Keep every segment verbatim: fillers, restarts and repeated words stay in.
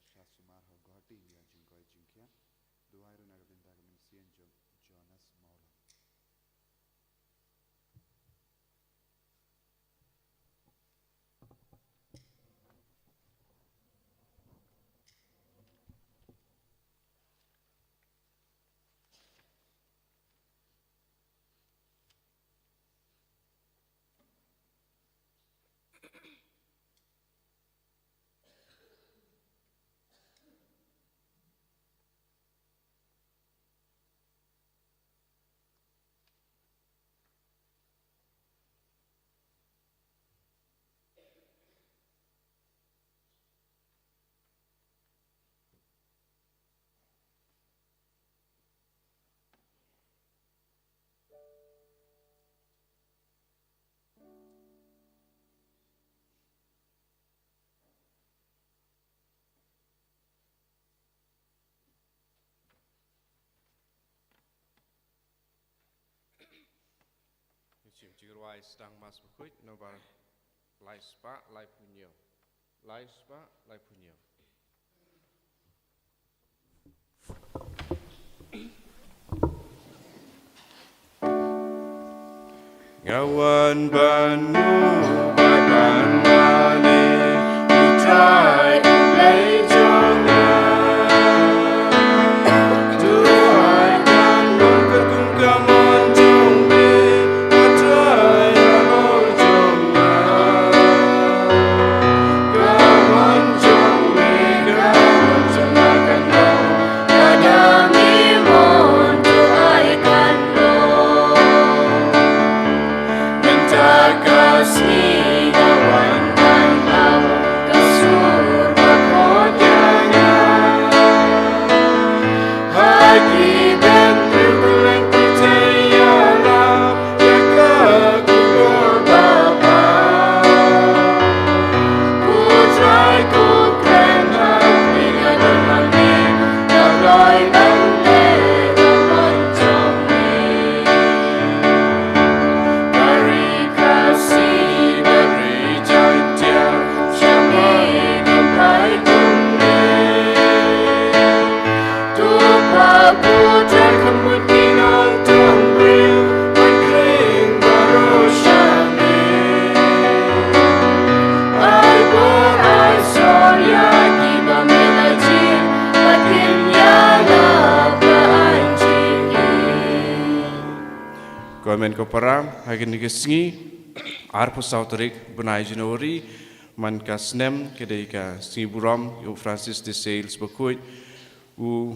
Sha sumar ha u Guwahati ïa jingkoit jingkhiah. Duwai ruh na ka bynta ka mynsiem jong Jonas Mawlam. Ngin shim jingrwai sdang Mass Bakhuid nombar lai spah laiphew hynñiew. Lai spah laiphew hynñiew. Nga wan ban mu, ban mane, u Trai u Blei jong nga. Duwai kan long katkum ka mon jong me, u Trai halor jong nga. Ka mon jong me, ka mon jong nga kan long. Ko hynmen ko para, ha kane ka sngi, arphew saw tarik bnai January, man ka snem ka dei ka sngi burom ïa u Francis de Sales Bakhuid, u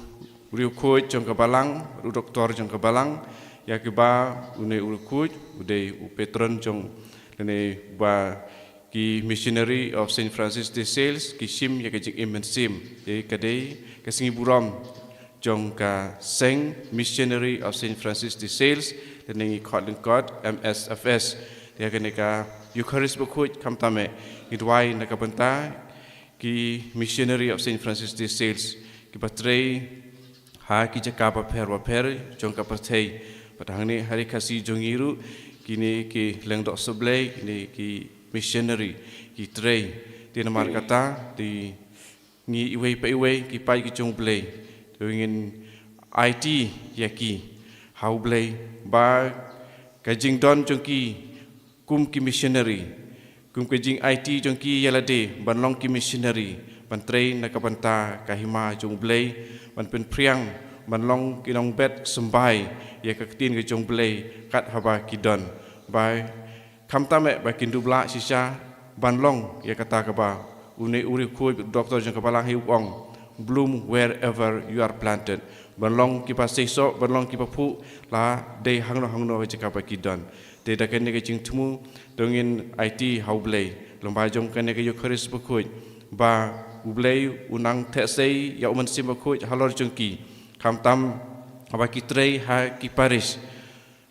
riewkhuid jong ka balang, u doktor jong ka balang, ïa kaba une u riewkhuid u dei u patron jong, lane ba ki Missionary of Saint Francis de Sales ki shim ïa ka jingim mynsiem. Te ka dei ka sngi burom jong ka seng Missionary of Saint Francis de Sales, lane ngi khot lyngkot M S F S. Te ïa kane ka Eucharist Bakhuid khamtam eh ngi duwai na ka bynta ki Missionary of Saint Francis de Sales kiba trei ha ki jaka bapher bapher jong ka pyrthei. Bad hangne ha ri Khasi jong ngi ruh, kine ki lyngdoh sha U Blei, kine ki missionary ki trei. Te namar kata, te ngi iwei pa iwei ki paid ki jong U Blei, te ngin aiti ïa ki ha U Blei ba ka jingdon jong ki kum ki missionary, kum ka jingaiti jong ki ïa lade ban long ki missionary, ban trei na ka bynta ka hima jong U Blei, ban pynphriang, ban long ki nongbet symbai ïa ka ktien ka jong U Blei kat haba ki don. Ba khamtam eh ba kin dup lah shisha ban long ïa kata kaba une u riewkhuid doktor jong ka balang hi u ong, "Bloom wherever you are planted." Ban long kiba seisoh, ban long kiba phuh, la dei hangno hangno ka jaka ba ki don. Te da kane ka jingthmu, to ngin aiti ha U Blei lyngba jong kane ka Eucharist Bakhuid, ba U Blei un nang theh sei ïa u Mynsiem Bakhuid halor jong ki, khamtam haba ki trei ha ki parish,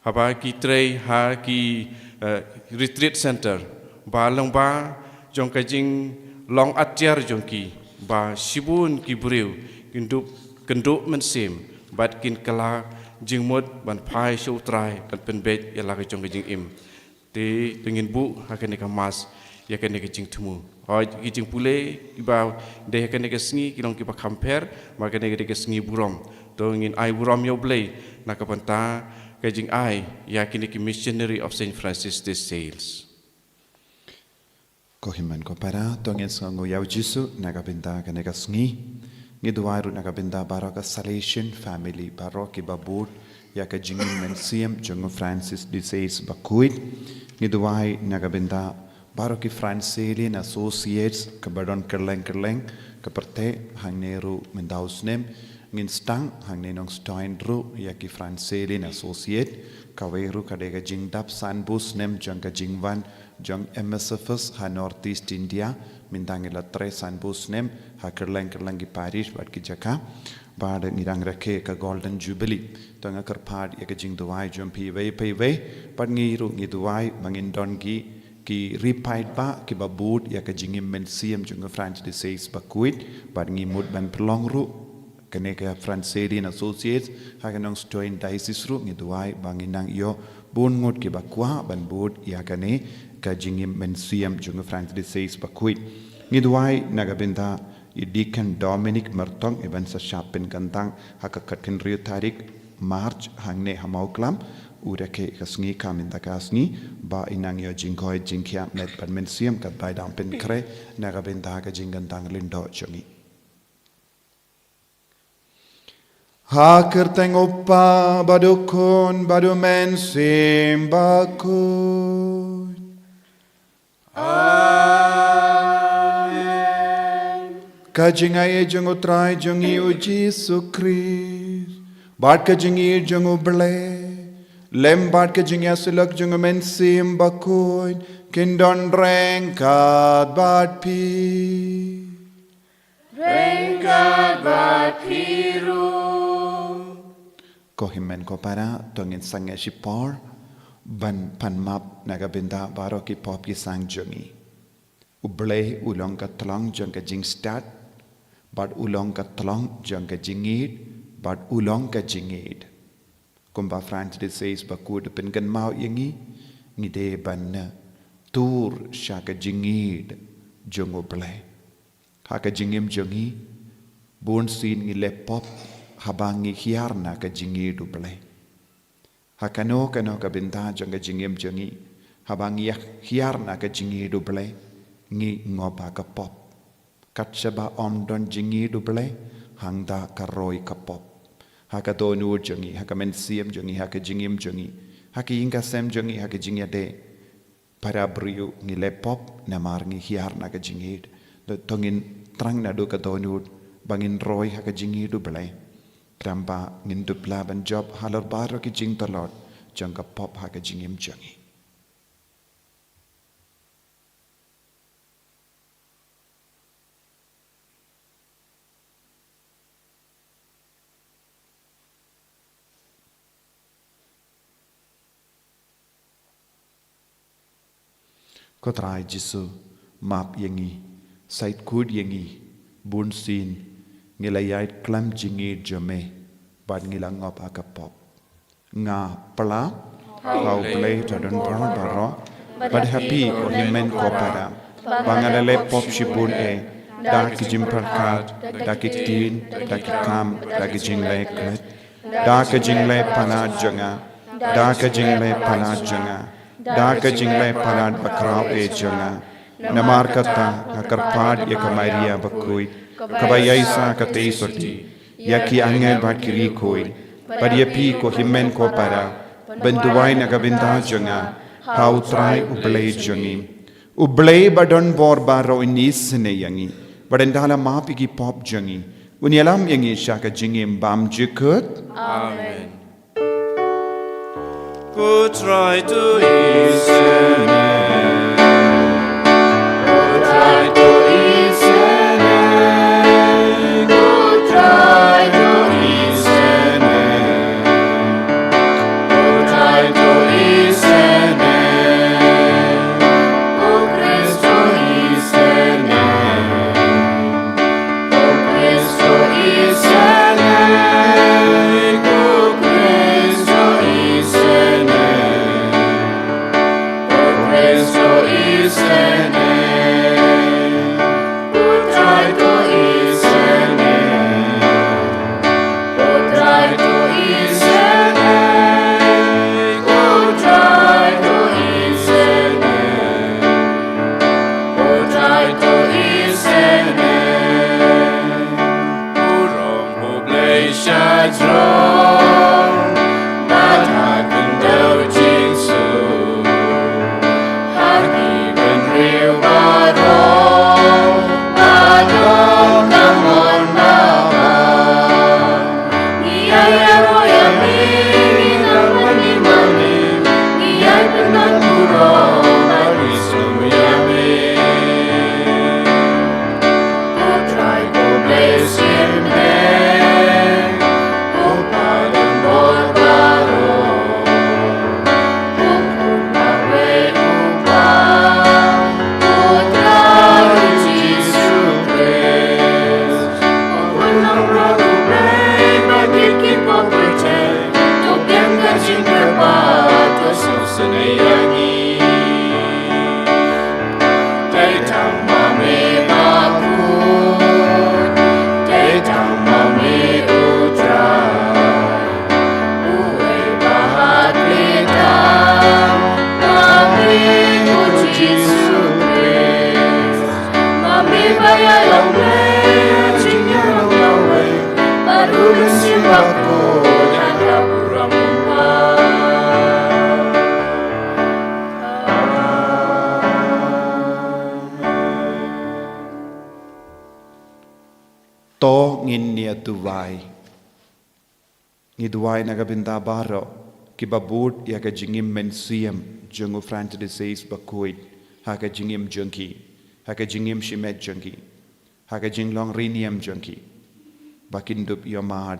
haba ki trei ha ki, eh, retreat center, ba lyngba jong ka jinglong atiar jong ki, ba shibun ki briew kin dup kynduh mynsiem bad kin kylla jingmut ban phai sha U Trai, ban pynbeit ïa la ka jong ka jingim. Te to ngin buh ha kane ka Mass. ïa kane ka jingthmu. Hooid, ki jingpule kiba dei ha kane ka sngi ki long kiba kham pher, namar kane ka dei ka sngi burom. To ngin ai burom ïa U Blei na ka bynta ka jingai ïa kine ki Missionary of Saint Francis de Sales. Ko hynmen ko para, to ngin sngewnguh ïa U Jisu na ka bynta kane ka sngi. Ngi duwai ruh na ka bynta baroh ka Salesian family, baroh kiba bud ïa ka jingim mynsiem jong u Francis de Sales bakhuid. Ngi duwai na ka bynta baroh ki Franciscan Associates kaba don kylleng kylleng ka pyrthei. Hangne ruh mynta u snem ngin sdang hangne Nongstoiñ ruh ïa ki Franciscan Associate. Kawei ruh ka dei ka jingdap sanphew snem jong ka jingwan jong M S F S ha North East India. Mynta ngi la trei sanphew snem ha kylleng kylleng ki parish bad ki jaka. Bad ngi dang rakhe ka Golden Jubilee. To nga kyrpad ïa ka jingduwai jong phi iwei pa iwei. Bad ngi ruh ngi duwai ba ngin don ki ki ri paidbah kiba bud ïa ka jingim mynsiem jong u Francis de Sales bakhuid. Bad ngi mut ban pynlong ruh kane ka Franciscan Associates ha ka Nongstoiñ Diocese ruh. Ngi duwai ba ngin nang ïoh bun ngut kiba kwah ban bud ïa kane ka jingim mynsiem jong u Francis de Sales bakhuid. Ngi duwai na ka bynta i Deacon Dominic Myrtong, iban sa shah pynkyntang ha ka khatkynriaw tarik March hangne ha Mawklam. U rakhe ka sngi ka mynta ka sngi ba in nang ïoh jingkoit jingkhiah met bad mynsiem katba i dang pynkhreh na ka bynta ka jingkyntang lyngdoh jong ngi. Ha ka kyrteng U Kpa bad U Khun bad U Mynsiem Bakhuid. Amen. Ka jingaiei jong U Trai jong ngi U Jisu Khrist bad ka jingïeit jong U Blei lem bad ka jingïasyllok jong U Mynsiem Bakhuid kin don ryngkat bad phi. Ryngkat bad phi ruh. Ko hynmen ko para, to ngin sangeh shipor ban pan map na ka bynta baroh ki pop ki sang jong ngi. U Blei u long ka tlong jong ka jingstad bad u long ka tlong jong ka jingïeit bad u long ka jingïeit. Kumba Francis de Sales bakhuid u pynkynmaw ïa ngi, ngi dei ban na tur sha ka jingïeit jong U Blei. Ha ka jingim jong ngi, bun sien ngi leh pop haba ngi hiar na ka jingïeit U Blei. Ha kano kano ka bynta jong ka jingim jong ngi, haba ngi hiar na ka jingïeit U Blei, ngi ngop ha ka pop. Kat shaba ym don jingïeit U Blei, hangta ka roi ka pop. Ha ka dohnud jong ngi, ha ka mynsiem jong ngi, ha ka jingim jong ngi, ha ka ïing ka sem jong ngi, ha ka jingïadei. Para briew ngi leh pop namar ngi hiar na ka jingïeit. To ngin thrang naduh ka dohnud ba ngin roi ha ka jingïeit U Blei. Khnang ba ngin dup lah ban jop halor baroh ki jingtlot jong ka pop ha ka jingim jong ngi. Ko Trai Jisu, map ïa ngi, sait khuid ïa ngi, bun sien ngi la ïaid khlem jingïeit jong me bad ngi la ngop ha ka pop. Nga pla ha U Blei Trai Donbor baroh bad ha phi ko hynmen ko para ba nga la leh pop shibun eh, da ki jingpyrkhat, da ki ktien, da ki kam, da ki jingleh klet, da ka jingleh palat jong nga, da ka jingleh palat jong nga, da ka jingleh palat bakhraw eh jong nga. Namar kata nga kyrpad ïa ka Maria bakhuid kaba ïaisah katei soti, ïa ki angel bad ki riewkhuid, bad ïa phi ko hynmen ko para, ban duwai na ka bynta jong nga ha U Trai U Blei jong ngi. U Blei ba donbor baroh un isynei ïa ngi bad un da la map ïa ki pop jong ngi. Un ïalam ïa ngi sha ka jingim bymjukut. Amen. U Trai to isynei. U Trai to isynei. U Trai to isynei. U Trai to isynei. U Khrist to isynei. U Khrist to isynei. U Khrist to isynei. U Khrist to isynei. To ngin ïa duwai. Ngi duwai na ka bynta baroh kiba bud ïa ka jingim mynsiem jong u Francis de Sales bakhuid ha ka jingim jong ki, ha ka jingim shimet jong ki, ha ka jinglong riewniam jong ki, ba kin dup ïohmad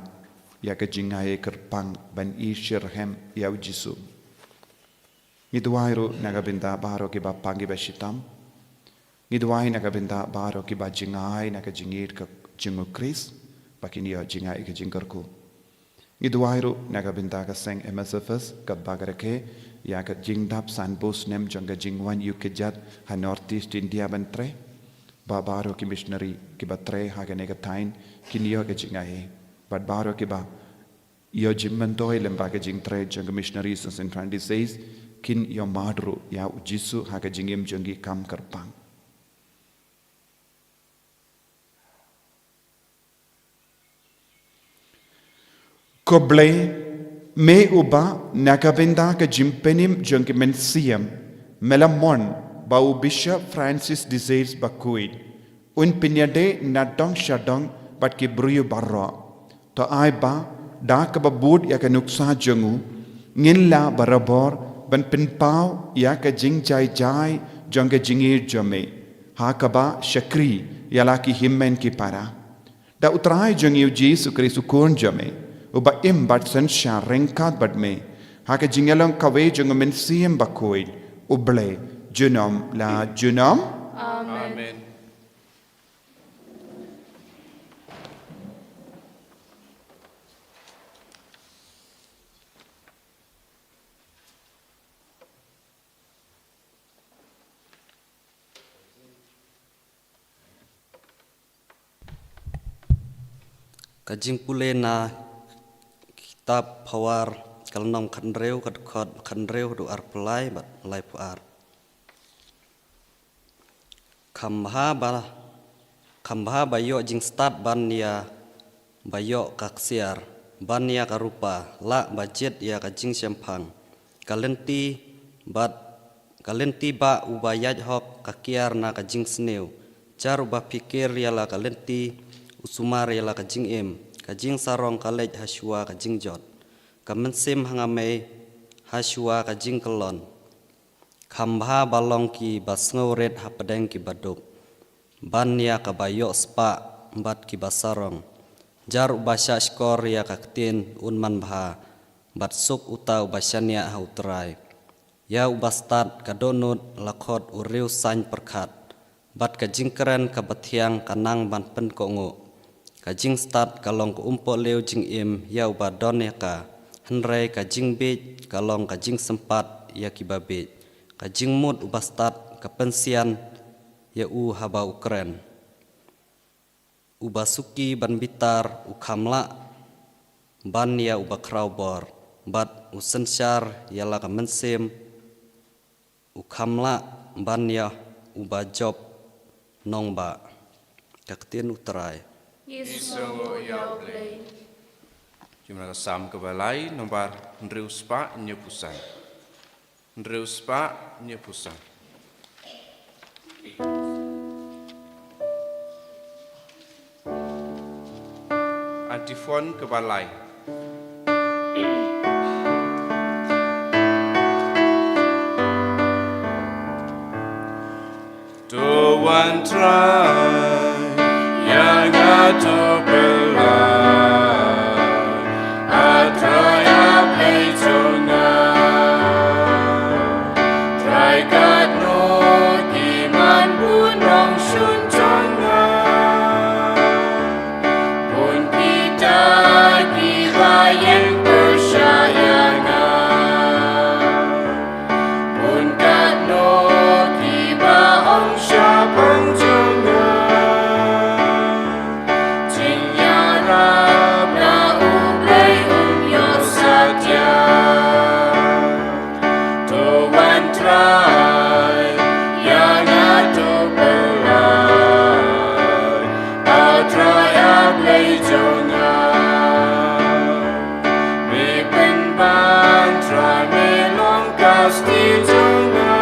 ïa ka jingaiei kyrpang ban ïeit shitrhem ïa u Jisu. Ngi duwai ruh na ka bynta baroh kiba pang kiba shitom. Ngi duwai na ka bynta baroh kiba jngai na ka jingïeit ka jong u Khrist, ba kin ïoh jngai ka jingkyrkhu. Ngi duwai ruh na ka bynta ka seng M S F S, katba ka rakhe ïa ka jingdap sanphew snem jong ka jingwan ïuh kjat ha North East India ban trei, ba baroh ki missionary kiba trei ha kane ka thaiñ kin ïoh ka jingaiei, bad baroh kiba ïoh jingmyntoi lyngba ka jingtrei jong ka missionary Saint Francis de Sales kin ïohmad ruh ïa u Jisu ha ka jingim jong ki kam kyrpang. Ko Blei, me uba na ka bynta ka jingpynim jong ki mynsiem me la mon ba u Bishop Francis de Sales bakhuid un pynïadei na dong sha dong bad ki briew baroh. To ai ba da kaba bud ïa ka nuksa jong u, ngin lah barabor ban pynpaw ïa ka jingjai jai jong ka jingïeit jong me, ha kaba shakri ïa la ki hynmen ki para. Da u Trai jong ngi u Jisu Khrist u Khun jong me, uba im bad synshar ryngkat bad me ha ka jingïalong kawei jong u Mynsiem Bakhuid, U Blei junom la junom. Amen. Ka jingpule na kitab Phawar, ka lynnong khathynriew, ka dkhot khathynriew haduh arphew lai bad laiphew ar. Kham bha ba, kham bha ba ïoh jingstad ban ïa ba ïoh ka ksiar, ban ïa ka rupa, lah ba jied ïa ka jingshemphang. Ka lynti bad, ka lynti ba uba ïaid hok ka kiar na ka jingsniew. Jar uba phikir ïa la ka lynti, u sumar ïa la ka jingim. Ka jingsarong ka leit ha shuwa ka jingjot. Ka mynsiem hangmei ha shuwa ka jingkyllon. Kham bha ba long kiba sngewrit hapdeng kiba duk, ban ïa kaba ïoh spah bad kiba sarong. Jar uba shahshkor ïa ka ktien un manbha, bad suk uta uba shaniah ha U Trai. Ïa uba stad ka dohnud la khot u riewsaiñ pyrkhat, bad ka jingkren kaba thiang ka nang ban pynkohnguh. Ka jingstad ka long ka umpohliew jingim ïa uba don ïa ka, hynrei ka jingbieit ka long ka jingsympat ïa kiba bieit. Ka jingmut uba stad ka pynsian ïa u haba u kren. Uba suki ban bitar u kham lah ban ïa uba khraw bor, bad u synshar ïa la ka mynsiem u kham lah ban ïa uba jop nongbah. Ka ktien U Trai. Ngi sngewnguh ïa U Blei. Jingmut ka Salm kaba lai, nombar hynriew spah hynñiewphew san. Hynriew spah hynñiewphew san. Antiphon kaba lai. Trai, ïa nga to pynlait, A Trai A Blei jong nga. Trai katno ki man bun nongshun jong nga, bun kita kiba ïeng pyrshah ïa nga. Bun katno kiba ong shaphang jong nga, jingïarap na U Blei um ïoh satia. To wan Trai, ïa nga to pynlait, A Trai A Blei jong nga. Me pynban Trai, me long ka sti jong nga,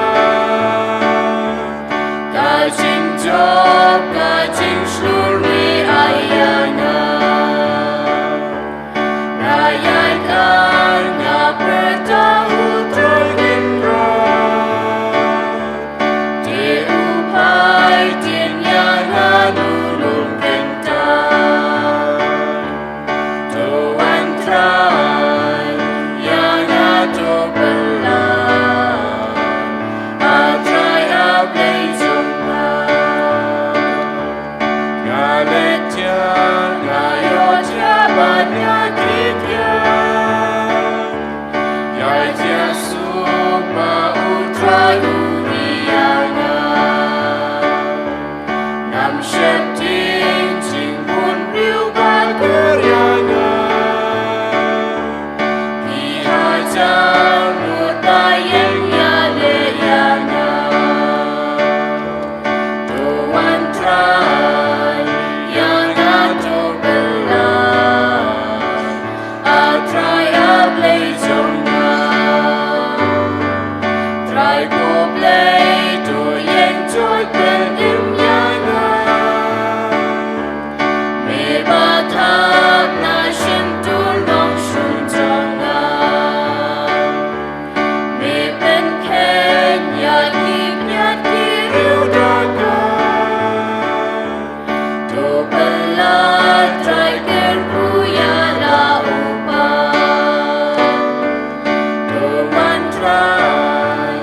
ka jingjop, ka jingshlur me ai ïa nga. Nga ïaid, nga pyrta U Trai Kynrad, te U phai dien ïa nga na u lum kynta. To wan Trai, ïa nga to pynlait, A Trai A Blei jong nga. Nga leit thiah, nga ïoh thiah bad nga kit thiah. Ïa thiah suk ba U Trai u ri ïa nga. Ngam sheptieng jingbun briew ba ker ïa nga. Ki hajar ngut ba ïeng ïaleh ïa nga. To wan Trai, ïa nga to pynlait, A Trai A Blei jong nga. Trai ko Blei, to ïeng jot pynim ïa nga. Me ba thap na shyntur nongshun jong nga. Me pynkheiñ ïa ki pynïaid ki riew da ka. To pynlait Trai, kyrkhu ïa la u Kpa. To wan Trai,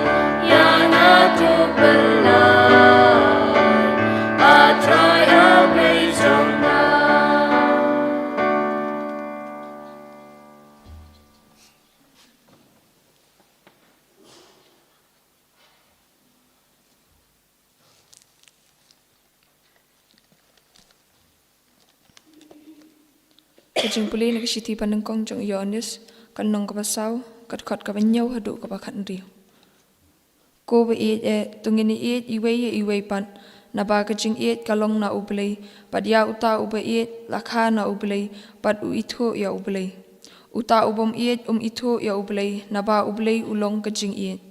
ïa nga to pynlait, A Trai A Blei jong nga. Ka jingpule na ka shithi ba nyngkong jong u Ïoannis, ka lynnong kaba saw, ka dkhot kaba hynñiew haduh kaba khathynriew. Ko ba ïeit eh, to ngin ïeit iwei ïa iwei pat, naba ka jingïeit ka long na U Blei, bad ïa uta uba ïeit la kha na U Blei, bad u ithuh ïa U Blei. Uta u bym ïeit um ithuh ïa U Blei, naba U Blei u long ka jingïeit.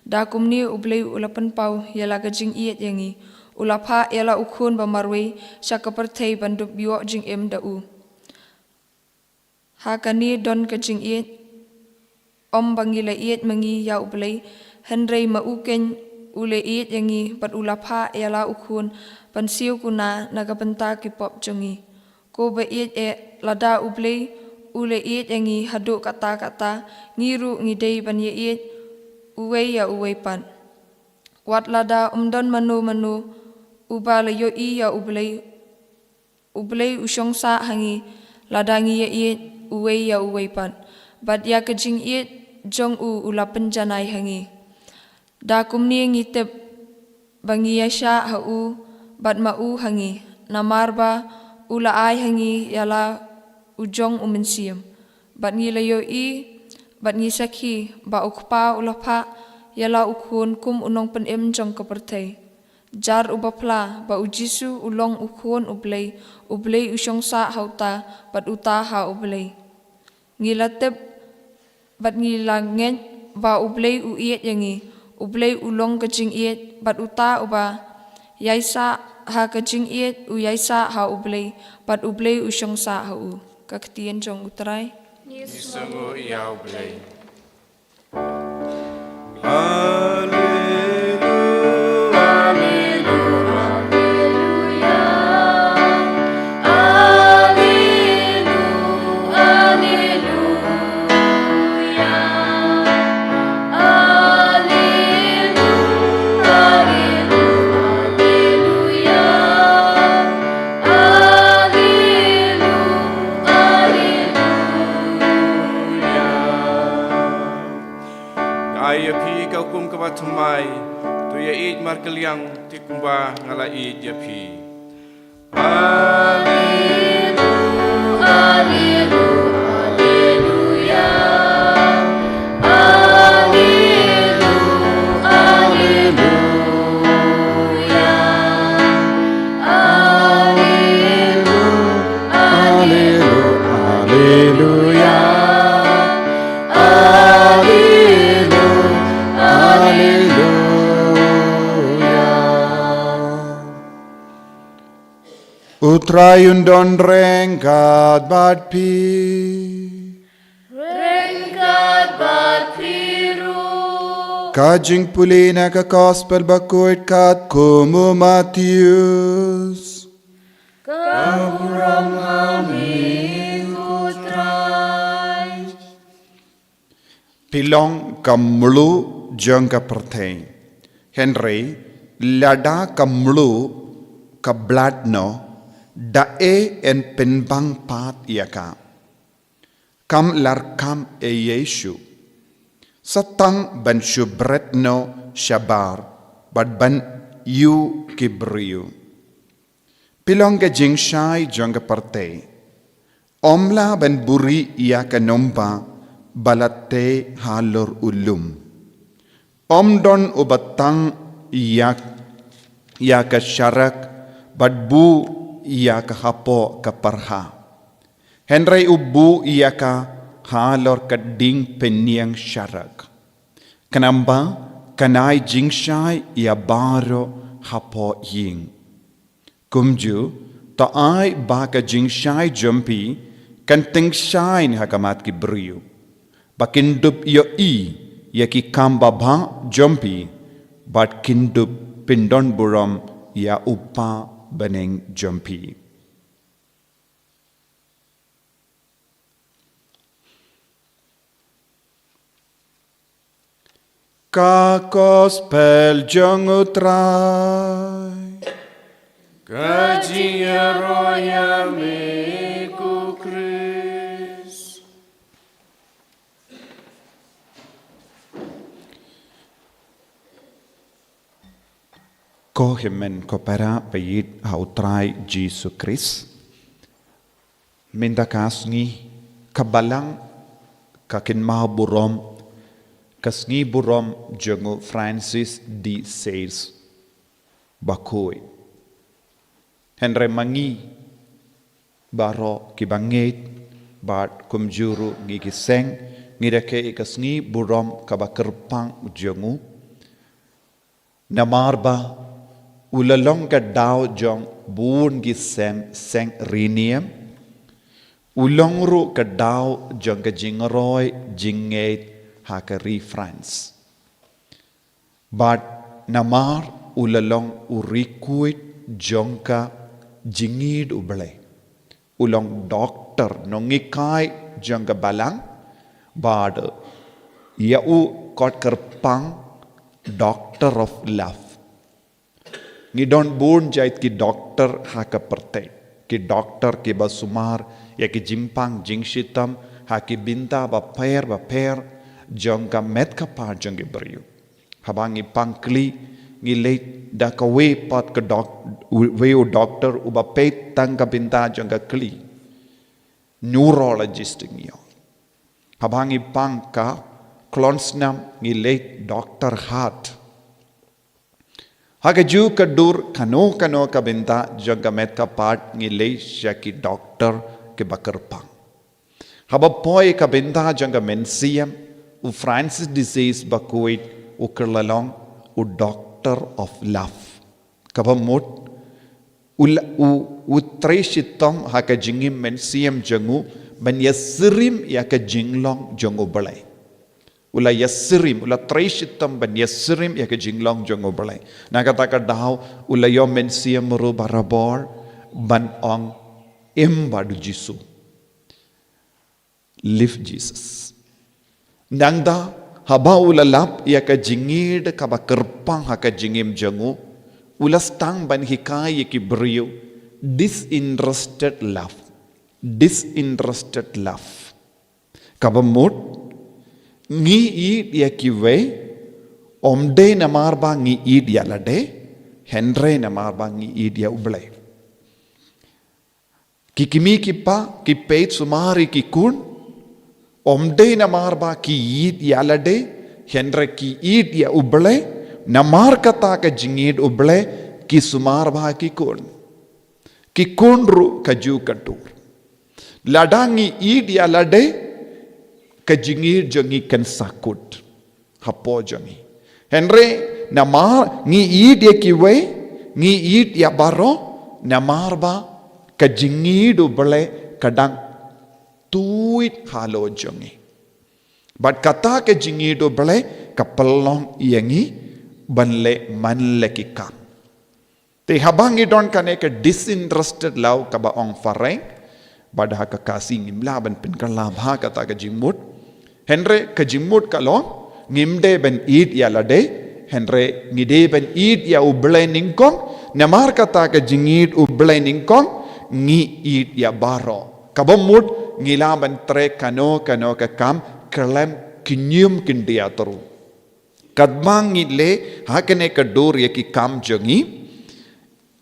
Da kumne U Blei u la pynpaw ïa la ka jingïeit ïa ngi, u la phah ïa la u Khun ba marwei sha ka pyrthei ban dup ïoh jingim da u. Ha kane don ka jingïeit, ym ba ngi la ïeit ma ngi ïa U Blei, hynrei ma u keiñ u la ïeit ïa ngi bad u la phah ïa la u Khun ban siew kuna na ka bynta ki pop jong ngi. Ko ba ïeit eh, lada U Blei u la ïeit ïa ngi haduh katta katta, ngi ruh ngi dei ban ïaieit uwei ïa uwei pat. Wat lada ym don mano mano uba la ïohi ïa U Blei, U Blei u shong sah ha ngi lada ngi ïaieit uwei ïa uwei pat, bad ïa ka jingïeit jong u u la pynjanai ha ngi. Da kumne ngi tip ba ngi ïaishah ha u bad ma u ha ngi, namar ba u la ai ha ngi ïa la u jong u Mynsiem. Bad ngi la ïohi bad ngi sakhi ba u Kpa u la phah ïa la u Khun kum u Nongpynim jong ka pyrthei. Jar uba phla ba U Jisu u long u Khun U Blei, U Blei u shong sah ha uta, bad uta ha U Blei. Ngi la tip bad ngi la ngeit ba U Blei u ïeit ïa ngi. U Blei u long ka jingïeit, bad uta uba ïaisah ha ka jingïeit u ïaisah ha U Blei, bad U Blei u shong sah ha u. Ka ktien jong U Trai. Ngi sngewnguh ïa U Blei. Haleluya, haleluya. Thymmai, to ïa ïeit markylliang te kumba nga la ïeit ïa phi. U Trai un don ryngkat bad phi. Ryngkat bad phi ruh. Ka jingpule na ka Gospel bakhuid katkum u Mathaios. Ka burom ha me ko Trai. Phi long ka mluh jong ka pyrthei. Hynrei lada ka mluh ka blad noh, da ei yn pynbang pat ïa ka? Kam larkham ei ei shuh. Sa tang ban shu bret noh shabar bad ban ïuh ki briew. Phi long ka jingshai jong ka pyrthei. Ym lah ban buhrieh ïa ka nongbah ba la tei halor u lum. Ym don uba tang ïa, ïa ka sharak bad buh ïa ka hapoh ka pyrha. Hynrei u buh ïa ka halor ka dieng pynïeng sharak. Khnang ba kan ai jingshai ïa baroh hapoh ïing. Kumjuh, to ai ba ka jingshai jong phi kan tyngshaiñ ha khmat ki briew, ba kin dup ïohi ïa ki kam babha jong phi, bad kin dup pyndon burom ïa u Kpa bneng jong phi. Ka Gospel jong u Trai. Ka jingïaroh ïa me ko Khrist. Ko hynmen ko para ba ïeit ha u Trai Jisu Khrist. Mynta ka sngi ka Balang ka kynmaw burom ka sngi burom jong u Francis de Sales bakhuid. Hynrei ma ngi baroh kiba ngeit bad kumjuh ruh ngi ki seng, ngi rakhe ïa ka sngi burom kaba kyrpang jong u. Namar ba u la long ka daw jong bun ki seng, seng riewniam. U long ruh ka daw jong ka jingroi jingngeit ha ka ri France. Bad namar u la long u riewkhuid jong ka jingïeit U Blei. U long doktor, nonghikai jong ka Balang, bad ïa u khot kyrpang Doctor of Love. Ngi don bun jait ki doktor ha ka pyrthei, ki doktor kiba sumar ïa ki jingpang jingshitom ha ki bynta bapher bapher jong ka met ka phad jong ki briew. Haba ngi pang khlieh, ngi leit da kawei pat ka dok-, wei u doktor uba peit tang ka bynta jong ka khlieh. Neurologist ngi ong. Haba ngi pang ka khlem snam, ngi leit doktor heart. Ha kajuh ka dur, kano kano ka bynta jong ka met ka phad, ngi leit sha ki doktor kiba kyrpang. Haba poi ka bynta jong ka mynsiem, u Francis de Sales bakhuid u kylla long u Doctor of Love. Kaba mut, u la, u, u trei shitom ha ka jingim mynsiem jong u ban ïasyriem ïa ka jinglong jong U Blei. U la ïasyriem, u la trei shitom ban ïasyriem ïa ka jinglong jong U Blei. Na kata ka daw, u la ïoh mynsiem ruh barabor ban ong, im bad u Jisu. Live Jesus. Nangta, haba u la lap ïa ka jingïeit kaba kyrpang ha ka jingim jong u, u la sdang ban hikai ïa ki briew disinterested love. Disinterested love. Kaba mut, ngi ïeit ïa kiwei, Ym dei namar ba ngi ïeit ïa lade, hynrei namar ba ngi ïeit ïa U Blei. Ki kmie ki kpa, ki peit sumar ïa ki khun, ym dei namar ba ki ïeit ïa lade, hynrei ki ïeit ïa U Blei, namar kata ka jingïeit U Blei, ki sumar bha ïa ki khun. Ki khun ruh kajuh ka dur. Lada ngi ïeit ïa lade, ka jingïeit jong ngi kan sa kut hapoh jong ngi. Hynrei namar ngi ïeit ïa kiwei, ngi ïeit ïa baroh, namar ba ka jingïeit U Blei ka dang tuid halor jong ngi. Bad kata ka jingïeit U Blei ka pynlong ïa ngi ban leh man la ki kam. Te haba ngi don kane ka disinterested love kaba ong phareng, bad ha ka Khasi ngim lah ban pynkylla bha kata ka jingmut. Hynrei ka jingmut ka long, ngim dei ban ïeit ïa lade, hynrei ngi dei ban ïeit ïa U Blei nyngkong, namar kata ka jingïeit U Blei nyngkong, ngi ïeit ïa baroh. Kaba mut ngi lah ban trei kano kano ka kam khlem kynñium khyndiat ruh. Katba ngi leh ha kane ka dur ïa ki kam jong ngi,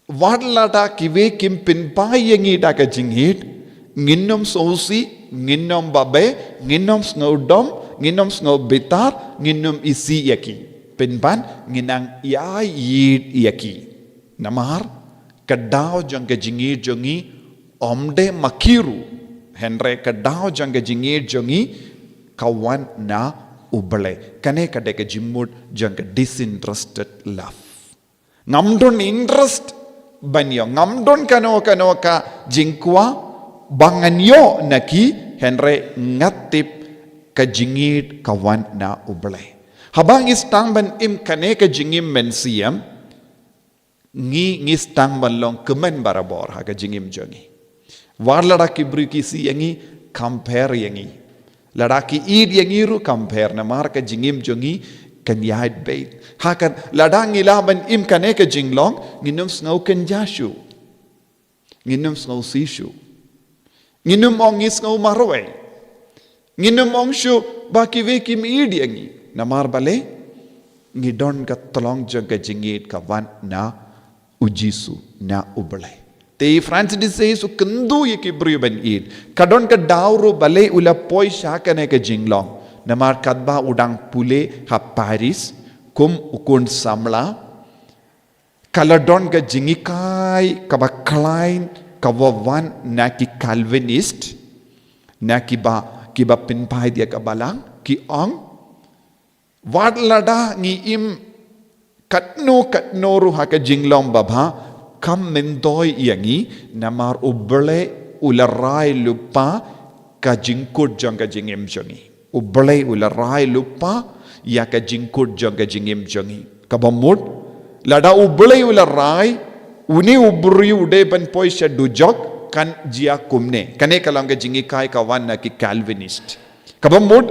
wat lada kiwei kim pynphai ïa ngi da ka jingïeit, ngin ym sngewsih, ngin ym babe, ngin ym sngewdom, ngin ym sngew bitar, ngin ym isih ïa ki. Pynban ngi nang ïai ïeit ïa ki. Namar ka daw jong ka jingïeit jong ngi ym dei ma ki ruh, hynrei ka daw jong ka jingïeit jong ngi ka wan na U Blei. Kane ka dei ka jingmut jong ka disinterested love. Ngam don interest ban ïoh, ngam don kano kano ka jingkwah ba ngan ïoh na ki, hynrei nga tip ka jingïeit ka wan na U Blei. Haba ngi sdang ban im kane ka jingim mynsiem, ngi, ngi sdang ban long kmen barabor ha ka jingim jong ngi. Wat lada ki briew ki isih ïa ngi, compare ïa ngi. Lada ki ïeit ïa ngi ruh compare, namar ka jingim jong ngi kan ïaid beit. Ha ka, lada ngi lah ban im kane ka jinglong, ngin ym sngew kynja shuh. Ngin ym sngewsih shuh. Ngin ym ong ngi sngew marwei. Ngin ym ong shuh ba kiwei kim ïeit ïa ngi. Namar balei? Ngi don ka tyllong jong ka jingïeit ka wan na U Jisu, na U Blei. Te Francis de Sales u kynduh ïa ki briew ban ïeit. Ka don ka daw ruh balei u la poi sha kane ka jinglong. Namar katba u dang pule ha Paris kum u khun samla, ka la don ka jinghikai kaba khlaiñ kaba wan na ki Calvinist, na kiba, kiba pynphai ïa ka Balang, ki ong, wat lada ngi im katno katno ruh ha ka jinglong babha, kam myntoi ïa ngi, namar U Blei u la rai lypa ka jingkut jong ka jingim jong ngi. U Blei u la rai lypa ïa ka jingkut jong ka jingim jong ngi. Kaba mut, lada U Blei u la rai, une u briew u dei ban poi sha dujok, kan jia kumne. Kane ka long ka jinghikai ka wan na ki Calvinist. Kaba mut,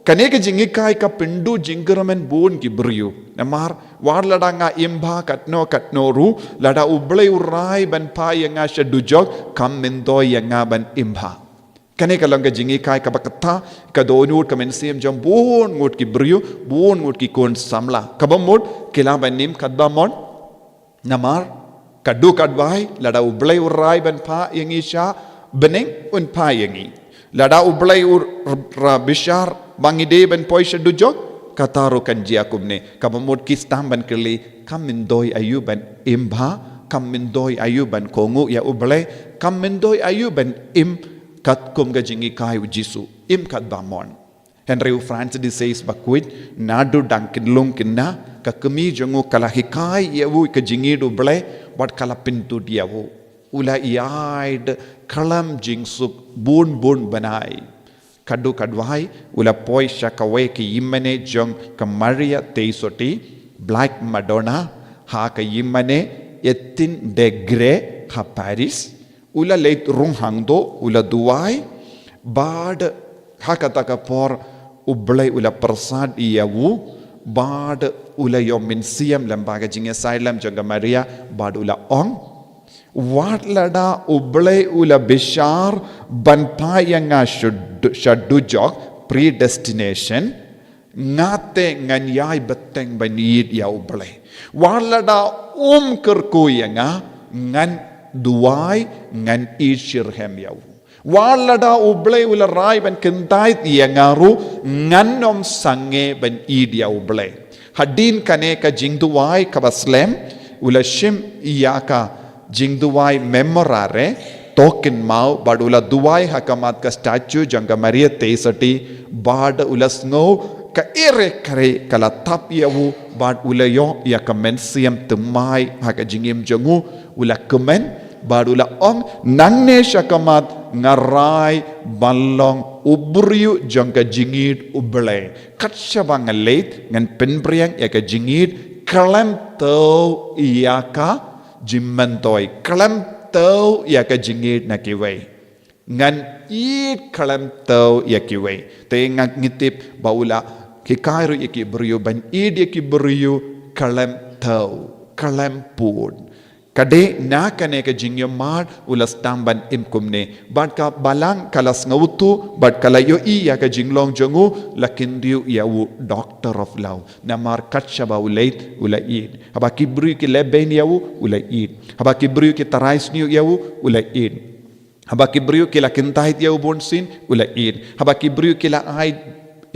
kane ka jinghikai ka pynduh jingkyrmen bun ki briew. Namar, wat lada nga im bha katno katno ruh, lada U Blei u rai ban phah ïa nga sha dujok, kam myntoi ïa nga ban im bha. Kane ka long ka jinghikai kaba kata, ka dohnud ka mynsiem jong bun ngut ki briew, bun ngut ki khun samla. Kaba mut, ki lah ban im katba mon. Namar, ka dei ka dawai, lada U Blei u rai ban phah ïa ngi sha bneng, un phah ïa ngi. Lada U Blei u r-, r-, bishar ba ngi dei ban poi sha dujok, kata ruh kan jia kumne. Kaba mut ki sdang ban kylli, kam myntoi aïu ban im bha, kam myntoi aïu ban kohnguh ïa U Blei, kam myntoi aïu ban im katkum ka jinghikai U Jisu, im katba mon. Hynrei u Francis de Sales bakhuid, naduh dang khyllung khynnah, ka kmie jong u ka la hikai ïa u ka jingïeit U Blei, bad ka la pyntud ïa u. U la ïaid khlem jingsuk bun bun bnai. Ka dei ka dawai, u la poi sha kawei ka ïingmane jong ka Maria Theisotti, Black Madonna, ha ka ïingmane eighteen degree ha Paris, u la leit rung hangto, u la duwai, bad ha kata ka por U Blei u la pyrsad ïa u, bad u la ïoh mynsiem lem bad ka jingïasaid lem jong ka Maria, bad u la ong, wat lada U Blei u la bishar ban phah ïa nga sha du-, sha dujok, predestination, Nga te ngan ïai bteng ban ïeid ïa U Blei. Wat lada um kyrkhu ïa nga, ngan duwai, ngan ïeid shitrhem ïa u. Wat lada U Blei u la rai ban kyntait ïa nga ruh, ngan ym sangeh ban ïeid ïa U Blei. Hadien kane ka jingduwai kaba slem, u la shim ïa ka jingduwai Memorare, to kynmaw, bad u la duwai ha khmat ka statue jong ka Maria Theisotti, bad u la sngew ka ire kare ka la tap ïa u, bad u la ïoh ïa ka mynsiem thymmai ha ka jingim jong u, u la kmen, bad u la ong, nangne sha khmat nga rai ban long u briew jong ka jingïeid U Blei. Kat shaba nga leit, ngan pynpriang ïa ka jingïeid, khlem thew ïa ka jingmyntoi, khlem thew ïa ka jingïeid na kiwei. Ngan ïeid khlem thew ïa kiwei. Te nga ngi tip ba u la hikai ruh ïa ki briew ban ïeid ïa ki briew khlem thew, khlem pud. Ka dei na kane ka jingïohmad u la sdang ban im kumne. Bad ka balang ka la sngewthuh, bad ka la ïohi ïa ka jinglong jong u, la kyntiew ïa u Doctor of Love. Namar kat shaba u leit, u la ïeid. Haba ki briew ki lehbeiñ ïa u, u la ïeid. Haba ki briew ki tharai sniew ïa u, u la ïeid. Haba ki briew ki la kyntait ïa u bunsien, u la ïeid. Haba ki briew ki la ai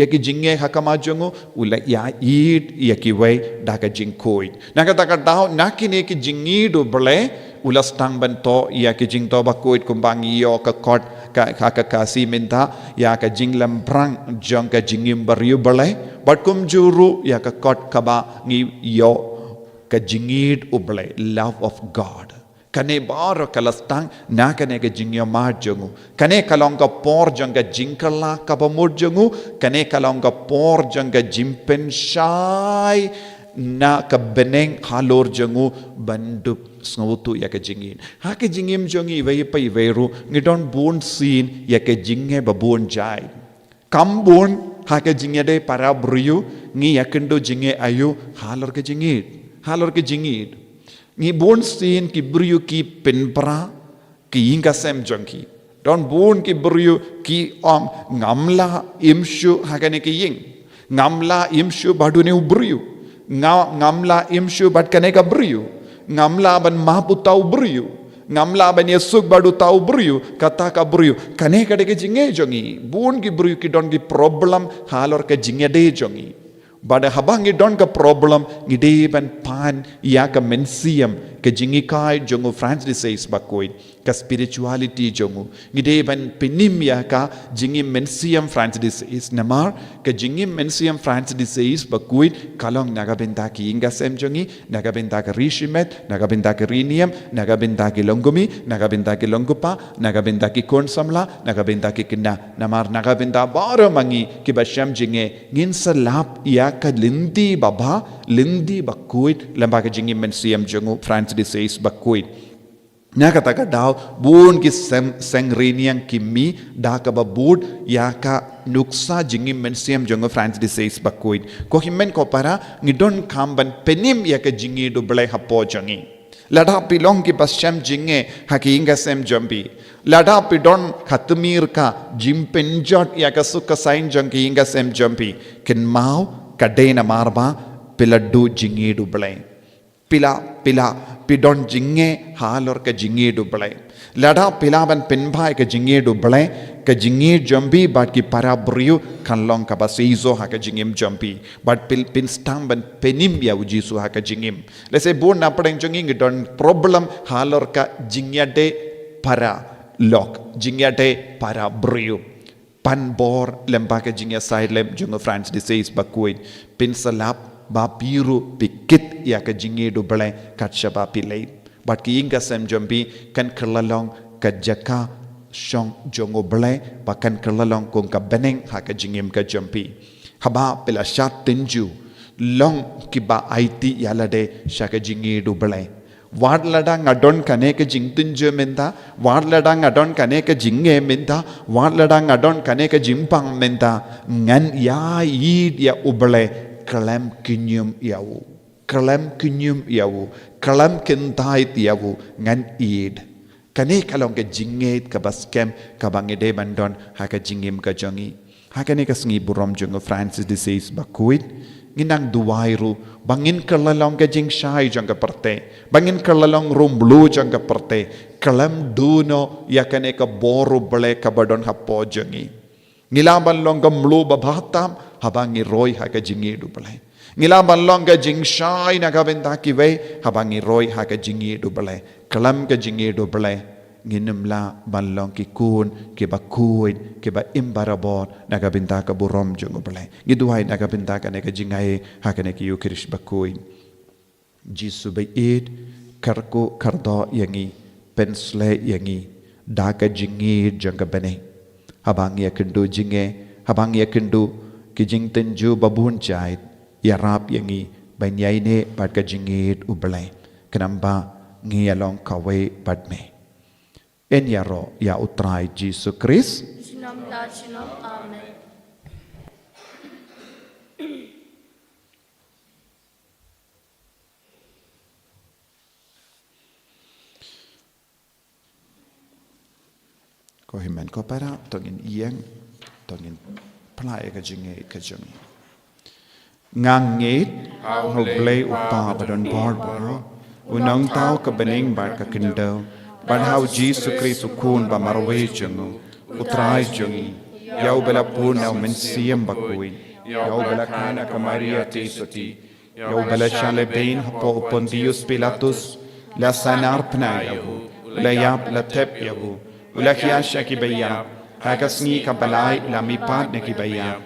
ïa ki jingeh ha khmat jong u, u la ïa ïeid ïa kiwei da ka jingkhuid. Na kata ka daw, na kine ki jingïeid U Blei, u la sdang ban thoh ïa ki jingthoh bakhuid kumba ngi ïoh ka kot ka, ka, ka Khasi mynta, ïa ka jinglem brang jong ka jingim bariewblei, bad kumjuh ruh ïa ka kot kaba ngi ïoh ka jingïeid U Blei, love of God. Kane baroh ka la sdang na kane ka jingïohmad jong u. Kane ka long ka por jong ka jingkylla kaba mut jong u. Kane ka long ka por jong ka jingpynshai na ka bneng halor jong u ban dup sngewthuh ïa ka jingïeid. Ha ka jingim jong ngi iwei pa iwei ruh ngi don bunsien ïa ka jingeh ba bun jait. Kam bun ha ka jingïadei para briew ngi ïakynduh jingeh aïu halor ka jingïeid. Halor ka jingïeid. Ngi bunsien ki briew ki pynpra ki ïing ka sem jong ki. Don bun ki briew ki ong ngam lah im shuh ha kane ka ïing. Ngam lah im shuh bad une u briew. Nga, ngam lah im shuh bad kane ka briew. Ngam lah ban map uta u briew. Ngam lah ban ïasuk bad uta u briew, kata ka briew. Kane ka dei ka jingeh jong ngi. Bun ki briew ki don ki problem halor ka jingïadei jong ngi. Bad haba ngi don ka problem, ngi dei ban pan ïa ka mynsiem, ka jinghikai jong u Francis de Sales bakhuid, ka spirituality jong u. Ngi dei ban pynim ïa ka jingim mynsiem Francis de Sales, namar ka jingim mynsiem Francis de Sales bakhuid ka long na ka bynta ki ïing ka sem jong ngi, na ka bynta ka ri shimet, na ka bynta ka ri niam, na ka bynta ki longkmie, na ka bynta ki longkpa, na ka bynta ki khun samla, na ka bynta ki khynnah, namar na ka bynta baroh ma ngi kiba shem jingeh, ngin sa lap ïa ka lynti babha, lynti bakhuid, lyngba ka jingim mynsiem jong u Francis de Sales bakhuid. Na kata ka daw, bun ki seng, seng ri niam ki mih, da kaba bud, ïa ka nuksa jingim mynsiem jong u Francis de Sales bakhuid. Ko hynmen ko para, ngi donkam ban pynim ïa ka jingïeid U Blei hapoh jong ngi. Lada phi long kiba shem jingeh ha ki ïing ka sem jong phi. Lada phi don ka tmier ka jingpynjot ïa ka suk ka saiñ jong ki ïing ka sem jong phi. Kynmaw ka dei namar ba phi la duh jingïeid U Blei. Phi la, phi la, phi don jingeh halor ka jingïeid U Blei. Lada phi lah ban pynbha ïa ka jingïeid U Blei, ka jingïeid jong phi bad ki para briew kan long kaba shisha ha ka jingim jong phi. Bad phi, phin sdang ban pynim ïa u Jisu ha ka jingim. Lehse bun na pdeng jong ngi ngi don problem halor ka jingïadei para lok, jingïadei para briew. Pan bor lyngba ka jingïasaid lem jong u Francis de Sales bakhuid. Phin sa lap ba phi ruh phi kit ïa ka jingïeid U Blei kat shaba phi leit. Bad ki ïing ka sem jong phi kan kylla long ka jaka shong jong U Blei, ba kan kylla long kum ka bneng ha ka jingim ka jong phi. Haba phi la shad tynjuh, long kiba aiti ïa lade sha ka jingïeid U Blei. Wat lada nga don kane ka jingtynjuh mynta, wat lada nga don kane ka jingeh mynta, wat lada nga don kane ka jingpang mynta, ngan ïa ïeid ïa U Blei, khlem kynñium ïa u. Khlem kynñium ïa u, khlem kyntait ïa u, ngan ïeid. Kane ka long ka jingïeid kaba skhem kaba ngi dei ban don ha ka jingim ka jong ngi. Ha kane ka sngi burom jong u Francis de Sales bakhuid, ngin nang duwai ruh ba ngin kylla long ka jingshai jong ka pyrthei, ba ngin kylla long ruh mlu jong ka pyrthei, khlem duh noh ïa kane ka bor u Blei kaba don hapoh jong ngi. Ngi lah ban long ka mlu babha tam haba ngi roi ha ka jingïeit u Blei. Ngi lah ban long ka jingshai na ka bynta kiwei haba ngi roi ha ka jingïeit u Blei. Khlem ka jingïeit u Blei, ngin ym lah ban long ki khun kiba khuid, kiba im barabor na ka bynta ka burom jong u Blei. Ngi duwai na ka bynta kane ka jingaiei ha kane ka Ïukharist bakhuid. Jisu baieit, kyrkhu kyrdoh ïa ngi, pynshlei ïa ngi da ka jingïeit jong ka bneng. Haba ngi ïakynduh jingeh, haba ngi ïakynduh ki jingtynjuh babun jait, ïarap ïa ngi ban ïaineh bad ka jingïeit u Blei, khnang ba ngi ïa long kawei bad me. Yn ïaroh ïa u Trai Jisu Khrist. Junom la junom. Amen. Ko hynmen ko para, to ngin ïeng, to ngin plie ïa ka jingngeit ka jong ngi. Nga ngeit ha u Blei u Kpa ba don bor baroh, u nongthaw ka bneng bad ka khyndew, bad ha u Jisu Khrist u Khun ba marwei jong u, u Trai jong ngi, ïa uba la pun na u Mynsiem Bakhuid, ïa uba la kha na ka Maria Theisotti, ïa uba la shah lehbeiñ hapoh u Pontius Pilatus, la sahnarphna ïa u, la ïap, la thep ïa u, u la khia sha kiba ïap, ha ka sngi kaba lai u la mihpat na kiba ïap,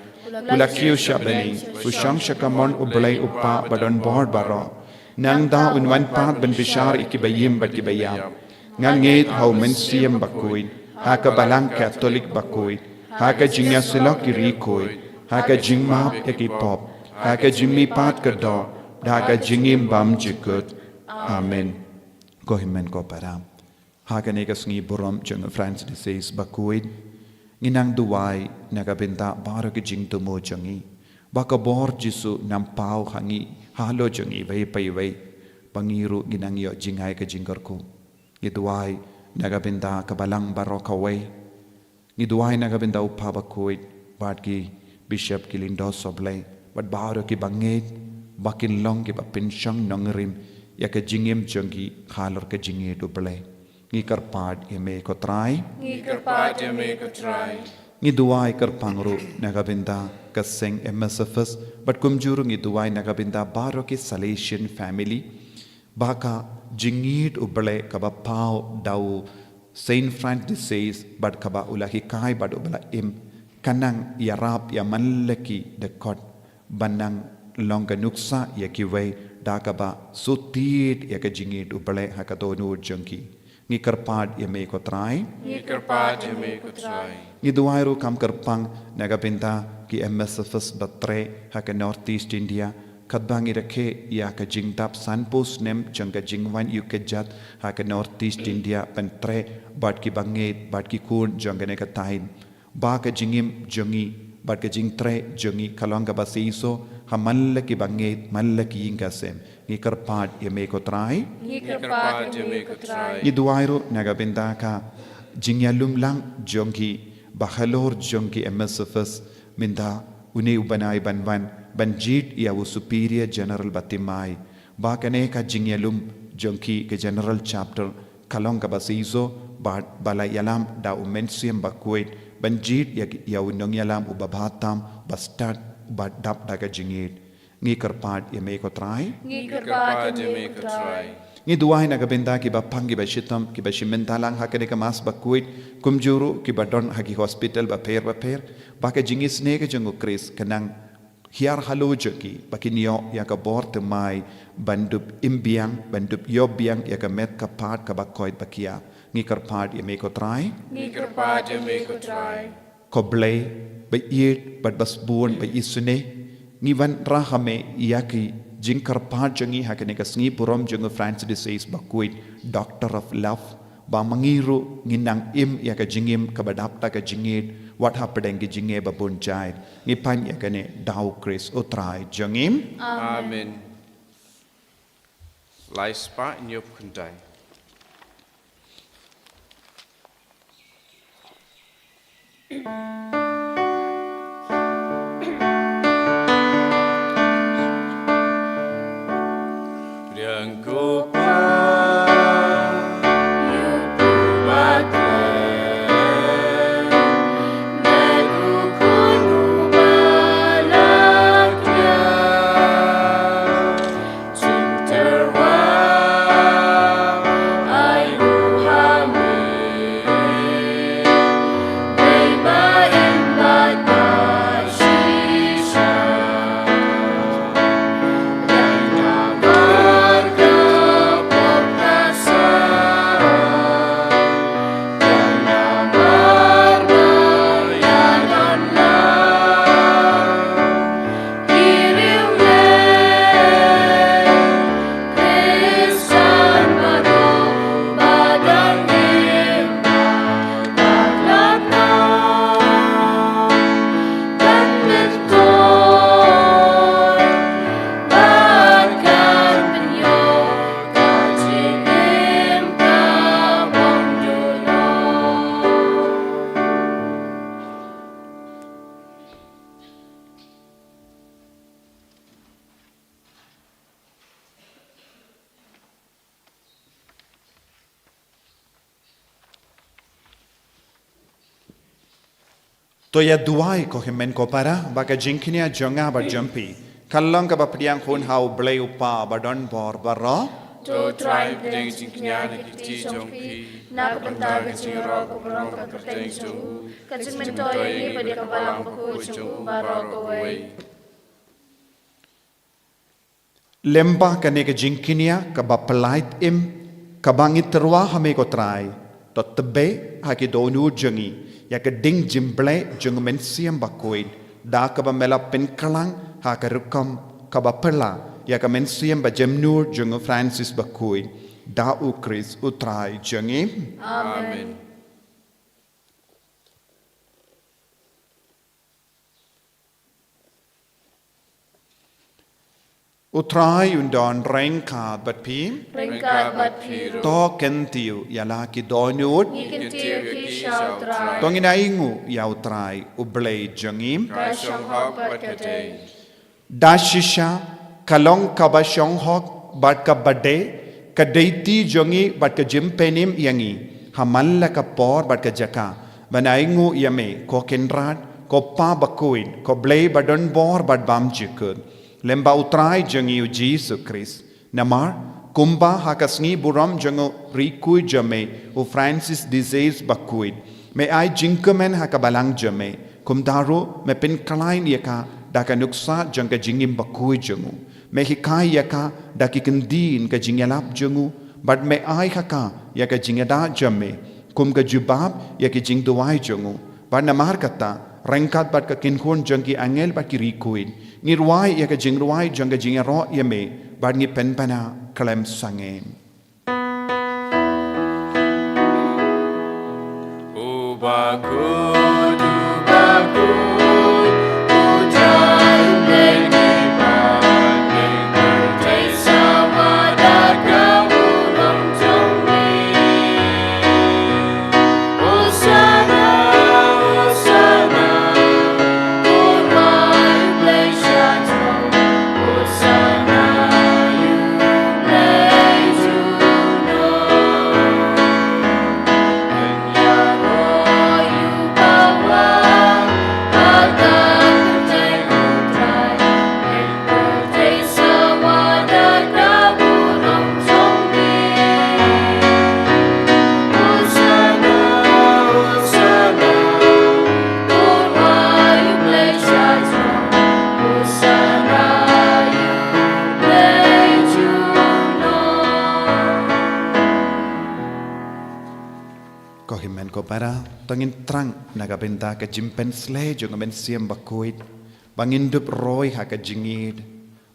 u la kiew sha bneng, u shong sha kamon u Blei u Kpa ba don bor baroh. Nangta un wan pat ban bishar ïa kiba im bad kiba ïap. Nga ngeit ha u Mynsiem Bakhuid, ha ka Balang Katholik bakhuid, ha ka jingïasyllok ki riewkhuid, ha ka jingmap ïa ki pop, ha ka jingmihpat ka doh, ha ka jingim bymjukut. Amen. Ko hynmen ko para, ha kane ka sngi burom jong u Francis de Sales bakhuid, ngin nang duwai na ka bynta baroh ki jingthmu jong ngi, ba ka bor Jisu un nang paw ha ngi, halor jong ngi iwei pa iwei, ba ngi ruh ngin nang ïoh jngai ka jingkyrkhu. Ngi duwai na ka bynta ka Balang baroh kawei. Ngi duwai na ka bynta u Kpa bakhuid, bad ki Bishop, ki lyngdoh sohblei, bad baroh kiba ngeit, ba kin long kiba pynshong nongrim ïa ka jingim jong ki halor ka jingïeit u Blei. Ngi kyrpad ïa me ko Trai. Ngi kyrpad ïa me ko Trai. Ngi duwai kyrpang ruh na ka bynta ka seng M S F S, bad kumjuh ruh ngi duwai na ka bynta baroh ki Salesian family, ba ka jingïeit u Blei kaba paw da u Saint Francis de Sales, bad kaba u la hikai bad uba la im, kan nang ïarap ïa man la ki dkhot, ban nang long ka nuksa ïa kiwei, da kaba shu tied ïa ka jingïeit u Blei ha ka dohnud jong ki. Ngi kyrpad ïa me ko Trai. Ngi kyrpad ïa me ko Trai. Ngi duwai ruh kham kyrpang na ka bynta ki M S F S ba treh ha ka North East India, katba ngi rakhe ïa ka jingdap sanphew snem jong ka jingwan ïuh kjat ha ka North East India, ban treh bad kiba ngeit, bad ki khun jong kane ka thaiñ, ba ka jingim jong ngi bad ka jingtreh jong ngi ka long kaba shisha ha man la kiba ngeit, man la ki ïing ka sem. Ngi kyrpad ïa me ko Trai. Ngi kyrpad ïa me ko Trai. Ngi duwai ruh na ka bynta ka jingïalum lang jong ki bahalor jong ki M S F S, mynta une u bnai ban wan ban jied ïa u Superior General ba thymmai, ba kane ka jingïalum jong ki ka General Chapter ka long kaba shisha, bad ba la ïalam da u Mynsiem Bakhuid ban jied ïa, ïa u nongïalam uba bha tam, ba stad, ba dap da ka jingïeit. Ngi kyrpad ïa me ko Trai. Ngi kyrpad ïa me ko Trai. Ngi duwai na ka bynta kiba pang, kiba shitom, kiba shim bynta lang ha kane ka Mass bakhuid, kumjuh ruh kiba don ha ki hospital bapher bapher, ba ka jingisynei ka jong u Khrist kan nang hiar halor jong ki, ba kin ïoh ïa ka bor thymmai ban dup im biang, ban dup ïoh biang ïa ka met ka phad kaba koit ba khiah. Ngi kyrpad ïa me ko Trai. Ngi kyrpad ïa me ko Trai. Ko Blei ba ïeit bad ba sbun, ba isynei, ngi wanrah ha me ïa ki jingkyrpad jong ngi ha kane ka sngi burom jong u Francis de Sales bakhuid, Doctor of Love, ba ma ngi ruh ngin nang im ïa ka jingim kaba dap da ka jingïeit, wat hapdeng ki jingeh babun jait. Ngi pan ïa kane da u Khrist u Trai jong ngi. Amen. Lai spah hynñiew phew khyndai. Riang ko pa, yu pu ba kren, me ku khun u ba la kya, jingterwa ai u ha me, me ba in ba ta shisha. To ïa duwai ko hynmen ko para, ba ka jingkñia jong nga bad jong phi kan long kaba pdiang hun ha U Blei U Kpa ba don bor baroh. To Trai, pdiang jingkñia na ki kti jong phi na ka bynta ka jingïaroh ka burom ka kyrteng jong u, ka jingmyntoi ïa ngi bad ïa ka Balang Bakhuid jong u baroh kawei. Lyngba kane ka jingkñia kaba pyllait im, kaba ngi tyrwa ha me ko Trai, to tbeh ha ki dohnud jong ngi ïa ka ding jingblei jong U Mynsiem Bakhuid, da kaba me la pynkhlaiñ ha ka rukom kaba phylla ïa ka mynsiem ba jemnud jong U Francis Bakhuid, da U Khrist U Trai jong ngi. Amen. U Trai un don ryngkat bad phi. Ryngkat bad phi ruh. To kyntiew ïa la ki dohnud. Ngi kyntiew ïa ki sha U Trai. To ngin ainguh ïa U Trai U Blei jong ngi. Ka shong hok bad ka dei. Da shisha ka long kaba shong hok bad kaba dei ka dei ti jong ngi bad ka jingpynim ïa ngi ha man la ka por bad ka jaka ban ainguh ïa me ko Kynrad, ko Pa Bakhuid, ko Blei ba don bor bad bymjukut, lyngba U Trai jong ngi U Jisu Khrist. Namar kumba ha ka sngi burom jong u riewkhuid jong me U Francis de Sales Bakhuid, me ai jingkmen ha ka balang jong me, kumta ruh me pynkhlaiñ ïa ka da ka nuksa jong ka jingim bakhuid jong u. Me hikai ïa ka da ki kyntien ka jingïalap jong u, bad me ai ha ka ïa ka jingïada jong me kum ka jubab ïa ki jingduwai jong u. Bad namar kata, ryngkat bad ka kynhun jong ki angel bad ki riewkhuid, ngi rwai ïa ka jingrwai jong ka jingïaroh ïa me, bad ngi pynbna khlem sangeh. Ko hynmen ko para, to ngin thrang na ka bynta ka jingpynshlei jong U Mynsiem Bakhuid, ba ngin dup roi ha ka jingïeid,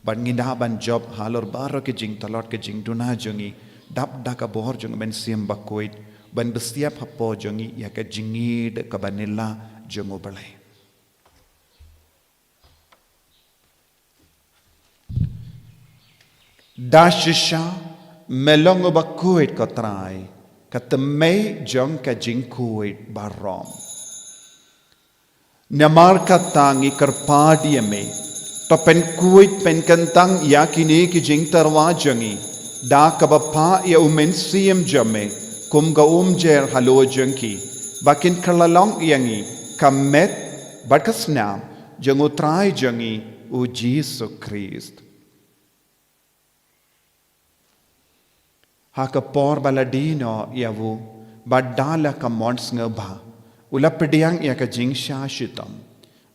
bad ngin da ban jop halor baroh ki jingtlot ki jingduna jong ngi, dap da ka bor jong U Mynsiem Bakhuid, ban bishar hapoh jong ngi ïa ka jingïeid kaba nylla jong U Blei. Da shisha me long uba khuid ko Trai, ka tymmen jong ka jingkhuid baroh. Namar kata ngi kyrpad ïa me, to pynkhuid pynkyntang ïa kine ki jingtyrwa jong ngi, Da kaba phah ïa u Mynsiem jong me kum ka umjer halor jong ki, ba kin kylla long ïa ngi ka met bad ka snam jong U Trai jong ngi, U Jisu Khrist. Ha ka por ba la die noh ïa u, bad da la ka mon sngewbha, u la pdiang ïa ka jingshah shitom,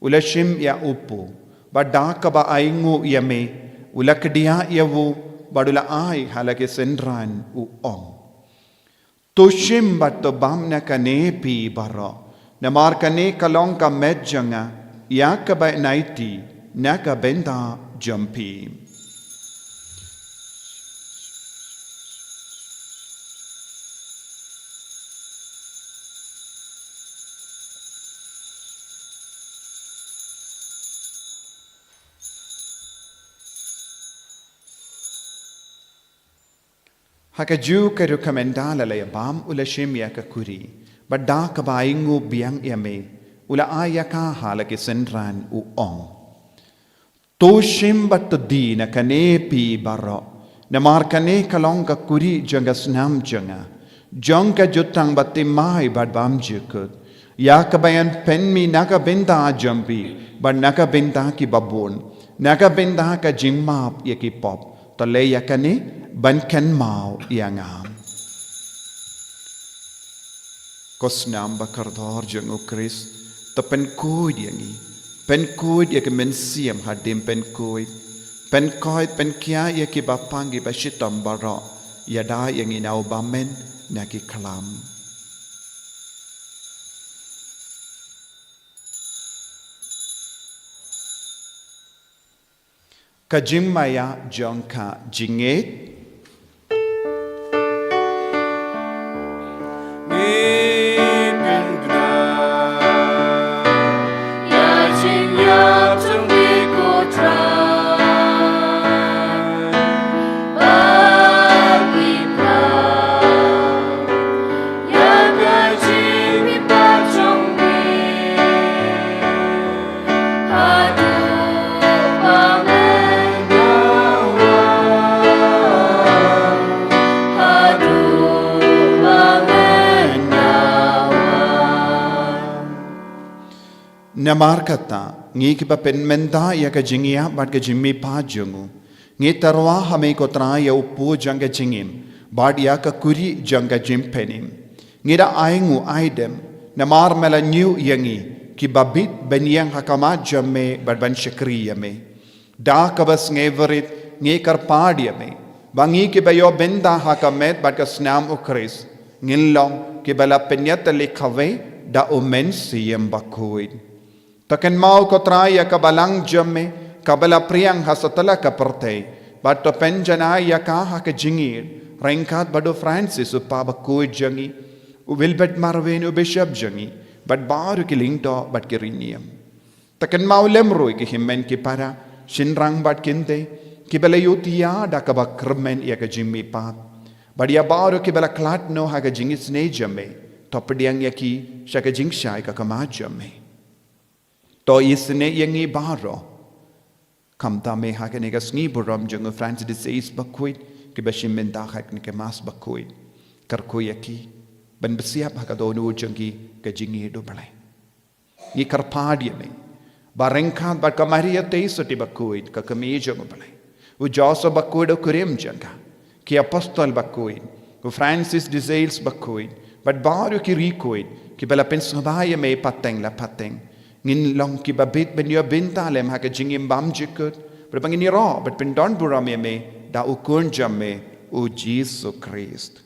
u la shim ïa u pu, bad da kaba ainguh ïa me, u la kdiah ïa u, bad u la ai ha la ki synran, u ong: To shim bad to bam na kane phi baroh, namar kane ka long ka met jong nga, ïa kaba yn aiti na ka bynta jong phi. Ha kajuh ka rukom, ynda la ïa bam, u la shim ïa ka kuri, bad da kaba ainguh biang ïa me, u la ai ïa ka ha la ki synran, u ong: To shim bad to die na kane phi baroh, namar kane ka long ka kuri jong ka snam jong nga, jong ka jutang bathymmai bad bymjukut, ïa kaba yn pynmih na ka bynta jong phi bad na ka bynta ki babun, na ka bynta ka jingmap ïa ki pop. To leh ïa kane ban kynmaw ïa nga. Ko snam ba kordor jong U Khrist, to pynkhuid ïa ngi, pynkhuid ïa ki mynsiem hadien pynkhuid, pynkhuid, pynkhiah ïa ki bapang ki bashitom baroh, ïada ïa ngi na u bymmen na ki khlam. Ka jingmaïa jong ka jingngeit. Namar kata, ngi kiba pynmynta ïa ka jingïap bad ka jingmihpat jong u, ngi tyrwa ha me ko Trai ïa u pu jong ka jingim, bad ïa ka kuri jong ka jingpynim. Ngi da ainguh aidem, namar me la ñiew ïa ngi, kiba bit ban ïeng ha khmat jong me bad ban shakri ïa me. Da kaba sngewrit ngi kyrpad ïa me, ba ngi kiba ïoh bynta ha ka met bad ka snam U Khrist, ngin long kiba la pynïatylli kawei da U Mynsiem Bakhuid. To kynmaw ko Trai ïa ka balang jong me, kaba la phriang ha satlak ka pyrthei, bad to pynjanai ïa ka ha ka jingïeid, ryngkat bad u Francis u Papa bakhuid jong ngi, u Wilbert Marweiñ u Bishop jong ngi, bad baroh ki lyngdoh bad ki riewniam. To kynmaw lem ruh ïa ki hynmen ki para, shynrang bad kynthei, kiba la ïohthiah da kaba kyrmen ïa ka jingmihpat, bad ïa baroh kiba la khlad noh ha ka jingisynei jong me, to pdiang ïa ki sha ka jingshai ka khmat jong me. To isynei ïa ngi baroh, khamtam eh ha kane ka sngi burom jong u Francis de Sales bakhuid, kiba shim bynta ha kane ka Mass bakhuid. Kyrkhu ïa ki ban bsiap ha ka dohnud jong ki ka jingïeid U Blei. Ngi kyrpad ïa me, ba ryngkat bad ka Maria Theisotti bakhuid, ka kmie jong U Blei, u Joseph bakhuid u kurim jong ka, ki apostol bakhuid, u Francis de Sales bakhuid, bad baroh ki riewkhuid kiba la pynsngewbha ïa me pateng la pateng, ngin long kiba bit ban ïoh bynta lem ha ka jingim bymjukut, bad ba ngin ïaroh bad pyndonburom ïa me da u Khun jong me, u Jisu Khrist.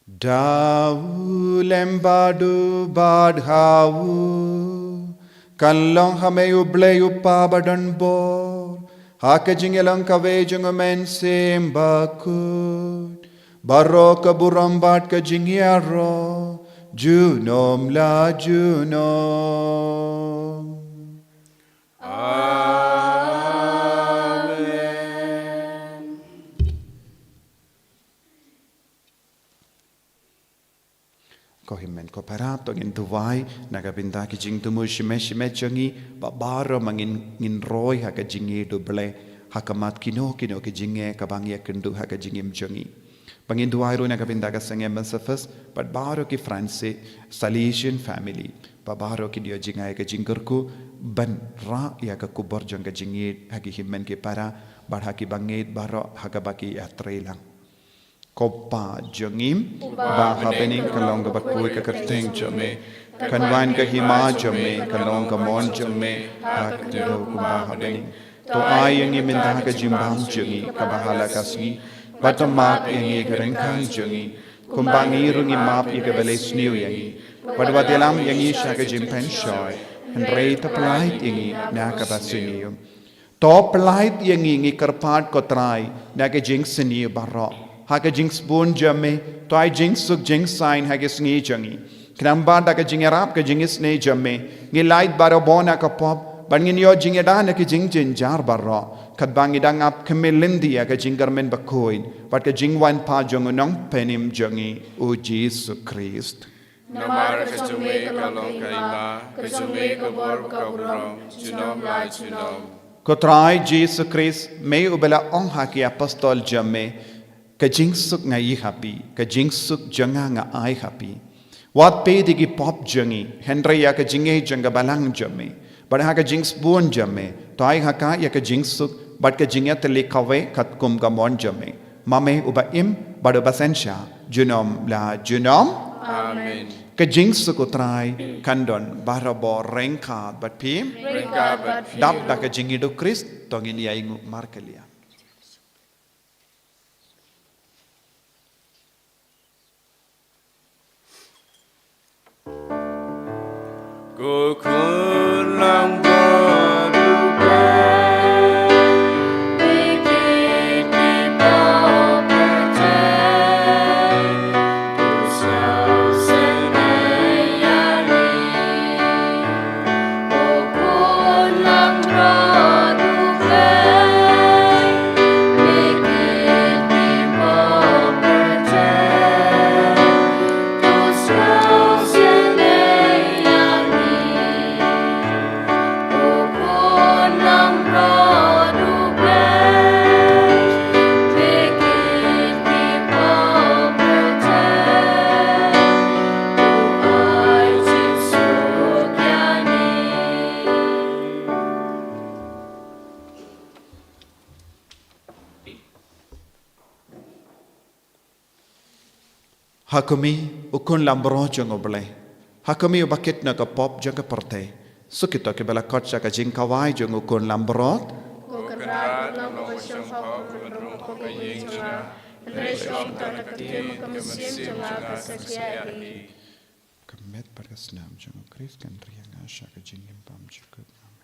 Da u lem bad u bad ha u, kan long ha me U Blei U Kpa badonbor, ha ka jingïalong kawei jong U Mynsiem Bakhuid, baroh ka burom bad ka jingïaroh, junom la junom. Amen. Ko hynmen Ko para, to ngin duwai na ka bynta ki jingthmu shimet shimet jong ngi, ba baroh ma ngin, ngin roi ha ka jingïeit U Blei ha khmat kino kino ki jingeh kaba ngi ïakynduh ha ka jingim jong ngi. Ba ngin duwai ruh na ka bynta ka seng M S F S bad baroh ki Francis Salesian family, ba baroh kin ïoh jngai ka jingkyrkhu ban rah ïa ka khubor jong ka jingïeit ha ki hynmen ki para bad ha ki bangeit baroh ha kaba ki ïatrei lang. Ko Pa jong ngi ba ha bneng, ka long kaba khuid ka kyrteng jong me. Kan wan ka hima jong me, kan long ka mon jong me ha ka khyndew kumba ha bneng. To ai ïa ngi mynta ka jingbam jong ngi kaba ha la ka sngi. Bad to map ïa ngi ka ryngkat jong ngi, kumba ngi ruh ngi map ïa kiba leh sniew ïa ngi. Bad wat ïalam ïa ngi sha ka jingpynshoi, hynrei to pyllait ïa ngi na kaba sniew. To pyllait ïa ngi, ngi kyrpad ko Trai, na ka jingsniew baroh. Ha ka jingsbun jong me, to ai jingsuk jingsaiñ ha ka sngi jong ngi. Khnang ba da ka jingïarap ka jingisynei jong me, ngin lait barabor na ka pop, bad ngin ïoh jingïada na ka jingjynjar baroh. Katba ngi dang ap khmih lynti ïa ka jingkyrmen bakhuid bad ka jingwan pat jong u Nongpynim jong ngi, u Jisu Khrist. Namar ka jong me ka long ka hima, ka jong me ka bor bad ka burom, junom la junom. Ko Trai Jisu Khrist, me uba la ong ha ki apostol jong me, ka jingsuk nga ïoh ha phi, ka jingsuk jong nga nga ai ha phi. Wat peit ïa ki pop jong ngi, hynrei ïa ka jingïeit jong ka balang jong me. Bad ha ka jingsbun jong me, to ai ha ka ïa ka jingsuk bad ka jingïatylli kawei katkum ka mon jong me. Ma me uba im bad uba synshar junom la junom. Amen. Ka jingsuk u Trai kan don barabor ryngkat bad phi. Ryngkat bad phi. Dap da ka jingïeit u Khrist, to ngin ïa ïnguh markylliang. Ha kumne, u khun lambrot jong U Blei. Ha kumne uba kit na ka pop jong ka pyrthei. Suk ïa kito kiba la khot sha ka jingkhawai jong u khun lambrot. Ko Kynrad, long ba shong hok ban rung hapoh ka ïing jong nga. Hynrei shu ong tang na ka ktien, ka mynsiem jong nga kan sa jia hi. Ka met bad ka snam jong u Khrist kan ri ïa nga sha ka jingim bymjukut. Amen.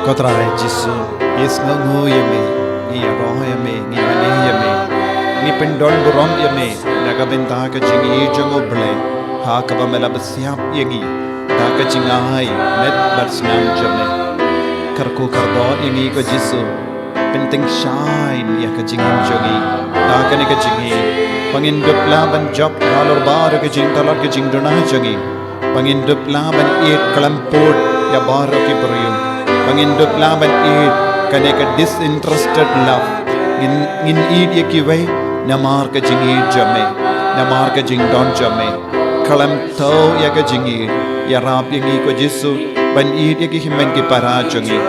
Ko Trai Jisu, ngi sngewnguh ïa me, ngi ïaroh ïa me, ngi mane ïa me, ngi pyndon burom ïa me na ka bynta ka jingïeit jong U Blei ha kaba me la bsiap ïa ngi da ka jingai met bad snam jong me. Kyrkhu kyrdoh ïa ngi ko Jisu, pyntyngshaiñ ïa ka jingim jong ngi da kane ka jingïeit, ba ngin dup lah ban jop halor baroh ka jingtlot ka jingduna jong ngi, ba ngin dup lah ban ïeit khlem pud ïa baroh ki briew, ba ngin dup lah ban ïeit kane ka disinterested love. Ngin, ngin ïeit ïa kiwei namar ka jingïeit jong me, namar ka jingdon jong me. Khlem thew ïa ka jingïeit, ïarap ïa ngi ko Jisu ban ïeit ïa ki hynmen ki para jong ngi.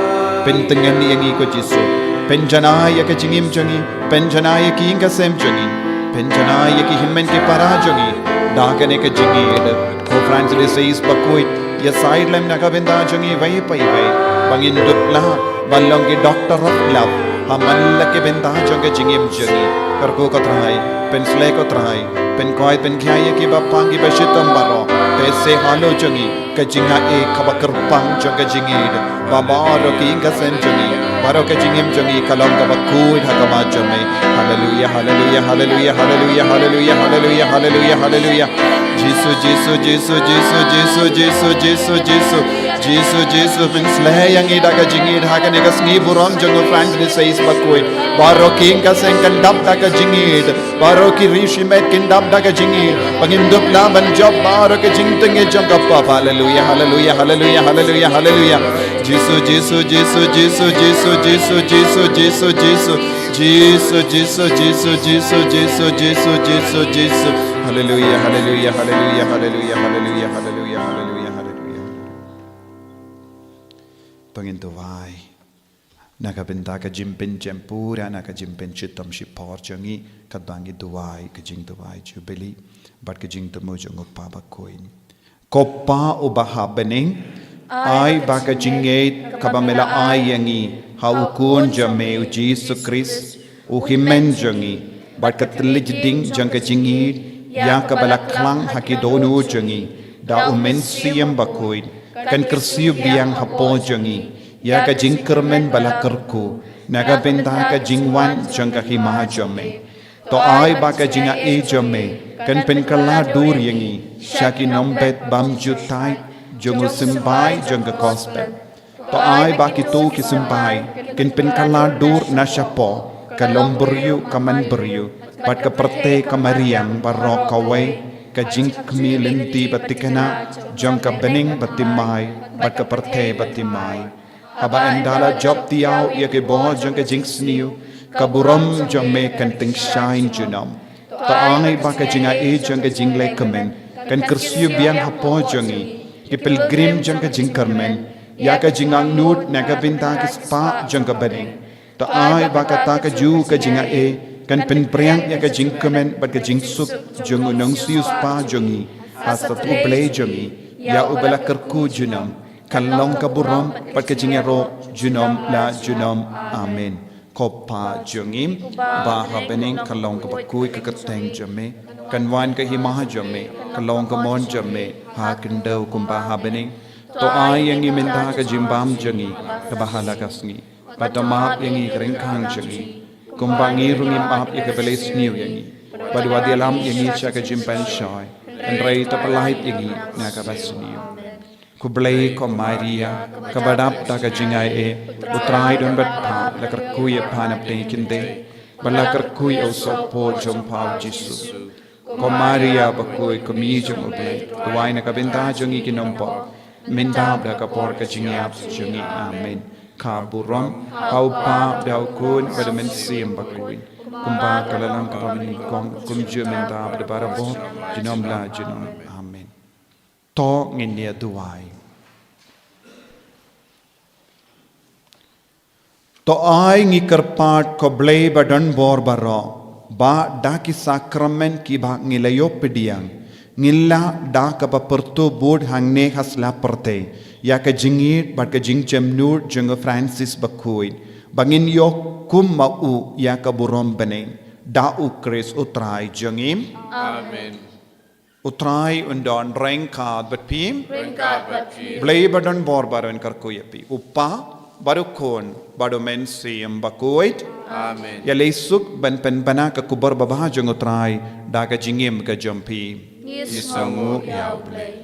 Pyntngen ïa ngi ko Jisu, pynjanai ïa ka jingim jong ngi, pynjanai ïa ki ïing ka sem jong ngi, pynjanai ïa ki hynmen ki para jong ngi da kane ka jingïeit. Ko Francis Assisi bakhuid, ïasaid lem na ka bynta jong ngi iwei pa iwei, ba ngin dup lah ban long ki doctor of love ha man la ki bynta jong ka jingim jong ngi. Kyrkhu ko Trai, pynshlei ko Trai, pynkoit pynkhia ïa kiba pang kiba shitom baroh, te se halor jong ngi ka jingai kaba kyrpang jong ka jingïeit, ba baroh ki ïing ka sem jong ngi, baroh ka jingim jong ngi ka long kaba khuid ha khmat jong me. Haleluya, haleluya, haleluya, haleluya, haleluya, haleluya, haleluya, haleluya. Jisu, Jisu, Jisu, Jisu, Jisu, Jisu, Jisu, Jisu, Jisu, pynshlei ïa ngi da ka jingïeit ha kane ka sngi burom jong u Francis Assisi bakhuid. Baroh ki ïing ka sem kan dap da ka jingïeit. Baroh ki ri shimet kin dap da ka jingïeit. Ba ngin dup lah ban jop baroh ka jingtngi jong ka pop. Haleluya, haleluya, haleluya, haleluya, haleluya. Jisu, Jisu, Jisu, Jisu, Jisu, Jisu, Jisu, Jisu. Jisu, Jisu, Jisu, Jisu, Jisu, Jisu, Jisu, Jisu. Haleluya, haleluya, haleluya, haleluya, haleluya, haleluya, haleluya, haleluya. To ngin duwai. Na ka bynta ka jingpynjem pura, na ka jingpynshitom shipor jong ngi, katba ngi duwai ka jingduwai Jubili bad ka jingthmu jong u Papa Queen. Ko Pa uba ha bneng, ai ba ka jingngeit kaba me la ai ïa ngi ha u Khun jong me u Jisu Khrist, u Hynmen jong ngi, bad ka thylliej ding jong ka jingïeit, ïa kaba la khlang ha ki dohnud jong ngi da u Mynsiem Bakhuid, kan kyrsiew biang hapoh jong ngi ïa ka jingkyrmen ba la kyrkhu na ka bynta ka jingwan jong ka Hima jong me. To ai ba ka jingai jong me kan pynkylla dur ïa ngi sha ki nongbet bymjukthait jong u symbai jong ka Gospel. To ai ba kito ki symbai kin pynkylla dur na shapoh ka longbriew ka manbriew bad ka pyrthei ka mariang baroh kawei, ka jingkhmih lynti ba thikna jong ka bneng ba thymmai bad ka pyrthei ba thymmai. Haba ynda la jop thiaw ïa ki bor jong ka jingsniew, ka burom jong me kan tyngshaiñ junom. To ai ba ka jingai jong ka jinglehkmen kan kyrsiew biang hapoh jong ngi, ki pilgrim jong ka jingkyrmen, ïa ka jingangnud na ka bynta ki spah jong ka bneng. To ai ba kata kajuh ka jingai kan pynpriang ïa ka jingkmen bad ka jingsuk jong u nongsiew spah jong ngi, ha stet U Blei jong ngi, ïa uba la kyrkhu junom, kan long ka burom bad ka jingïaroh junom la junom. Amen. Ko Pa jong ngi ba ha bneng, kan long kaba khuid ka kyrteng jong me, kan wan ka Hima jong me, kan long ka mon jong me ha khyndew kumba ha bneng. To ai ïa ngi mynta ka jingbam jong ngi kaba ha la ka sngi. Bad to map ïa ngi ka ryngkang jong ngi, kumba ngi ruh ngi map ïa kiba leh sniew ïa ngi. Bad wat ïalam ïa ngi sha ka jingpynshoi, hynrei to pyllait ïa ngi na kaba sniew. Khublei ko Maria, kaba dap da ka jingai, U Trai don bad pha, la kyrkhu ïa pha na pdeng ki khyndai, bad la kyrkhu ïa u sohpop jong pha u Jisu. Ko Maria bakhuid, ko Mei jong U Blei, duwai na ka bynta jong ngi ki nongpop, mynta bad ha ka por ka jingïap jong ngi. Amen. Ka burom ha U Pa, bad ha U Khun, bad ha U Mynsiem Bakhuid, kumba ka la long, kaba nyngkong, kumjuh mynta, bad barabor, junom la junom. Amen. To ngin ïa duwai. To ai ngi kyrpad ko Blei ba don bor baroh, ba da ki sakramen kiba ngi la ïoh pdiang, ngin lah da kaba pyrtuh bud hangne ha sla pyrthei ïa ka jingïeit bad ka jingjemnud jong u Francis bakhuid, ba ngin ïoh kum ma u ïa ka burom bneng, da U Khrist U Trai jong ngi. Amen. U Trai un don ryngkat bad phi. Ryngkat bad phi. Blei ba don bor baroh un kyrkhu ïa phi. U Pa, Bad u Khun, bad u Mynsiem Bakhuid. Amen. Ïaleh suk ban pynbna ka khubor babha jong u Trai da ka jingim ka jong phi. Ngi sngewnguh ïa u Blei.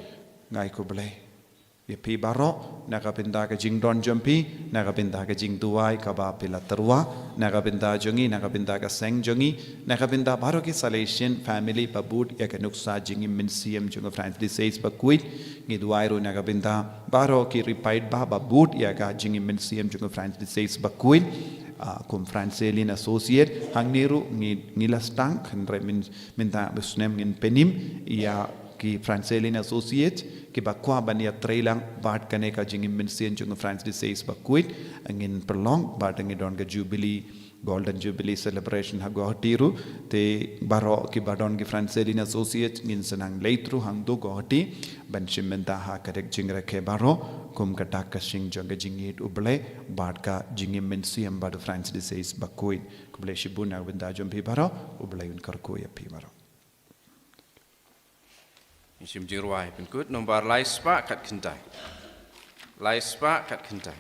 Ngai khublei ïa phi baroh na ka bynta ka jingdon jong phi, na ka bynta ka jingduwai kaba phi la tyrwa, na ka bynta jong ngi, na ka bynta ka seng jong ngi, na ka bynta baroh ki Salesian family ba bud ïa ka nuksa jingim mynsiem jong u Francis de Sales Bakhuid. Ngi duwai ruh na ka bynta baroh ki riewpaidbah ba bud ïa ka jingim mynsiem jong u Francis de Sales Bakhuid. Ah, kum Franciscan Associate, hangne ruh ngi, ngi la sdang, hynrei myn, mynta u snem ngin pynim ïa ki Franciscan Associate kiba kwah ban ïatreilang bad kane ka jingim mynsiem jong u Francis de Sales Bakhuid. Ngin pynlong bad ngi don ka Jubilee, Golden Jubilee Celebration ha Guwahati ruh. Te baroh kiba don ki Franciscan Associate ngin sa nang leit ruh hangto Guwahati ban shim bynta ha ka dek jingrakhe baroh kum ka dak ka shing jong ka jingïeit u Blei bad ka jingim mynsiem bad u Francis de Sales Bakhuid. Khublei shibun na ka bynta jong phi baroh, u Blei un kyrkhu ïa phi baroh. Ngi shim jingrwai pynkut nombar lai spah khat khyndai. Lai spah khat khyndai.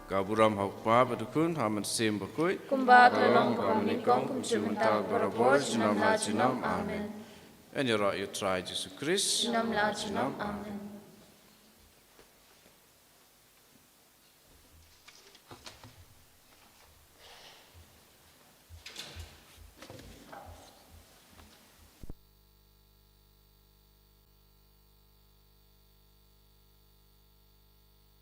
Ka burom ha u Kpa bad u Khun, ha u Mynsiem Bakhuid. Kumba ka la long, kumba mynnyngkong, kumjuh mynta, barabor, junom la junom. Amen. Yn ïaroh ïa u Trai Jisu Khrist. Junom la junom. Amen.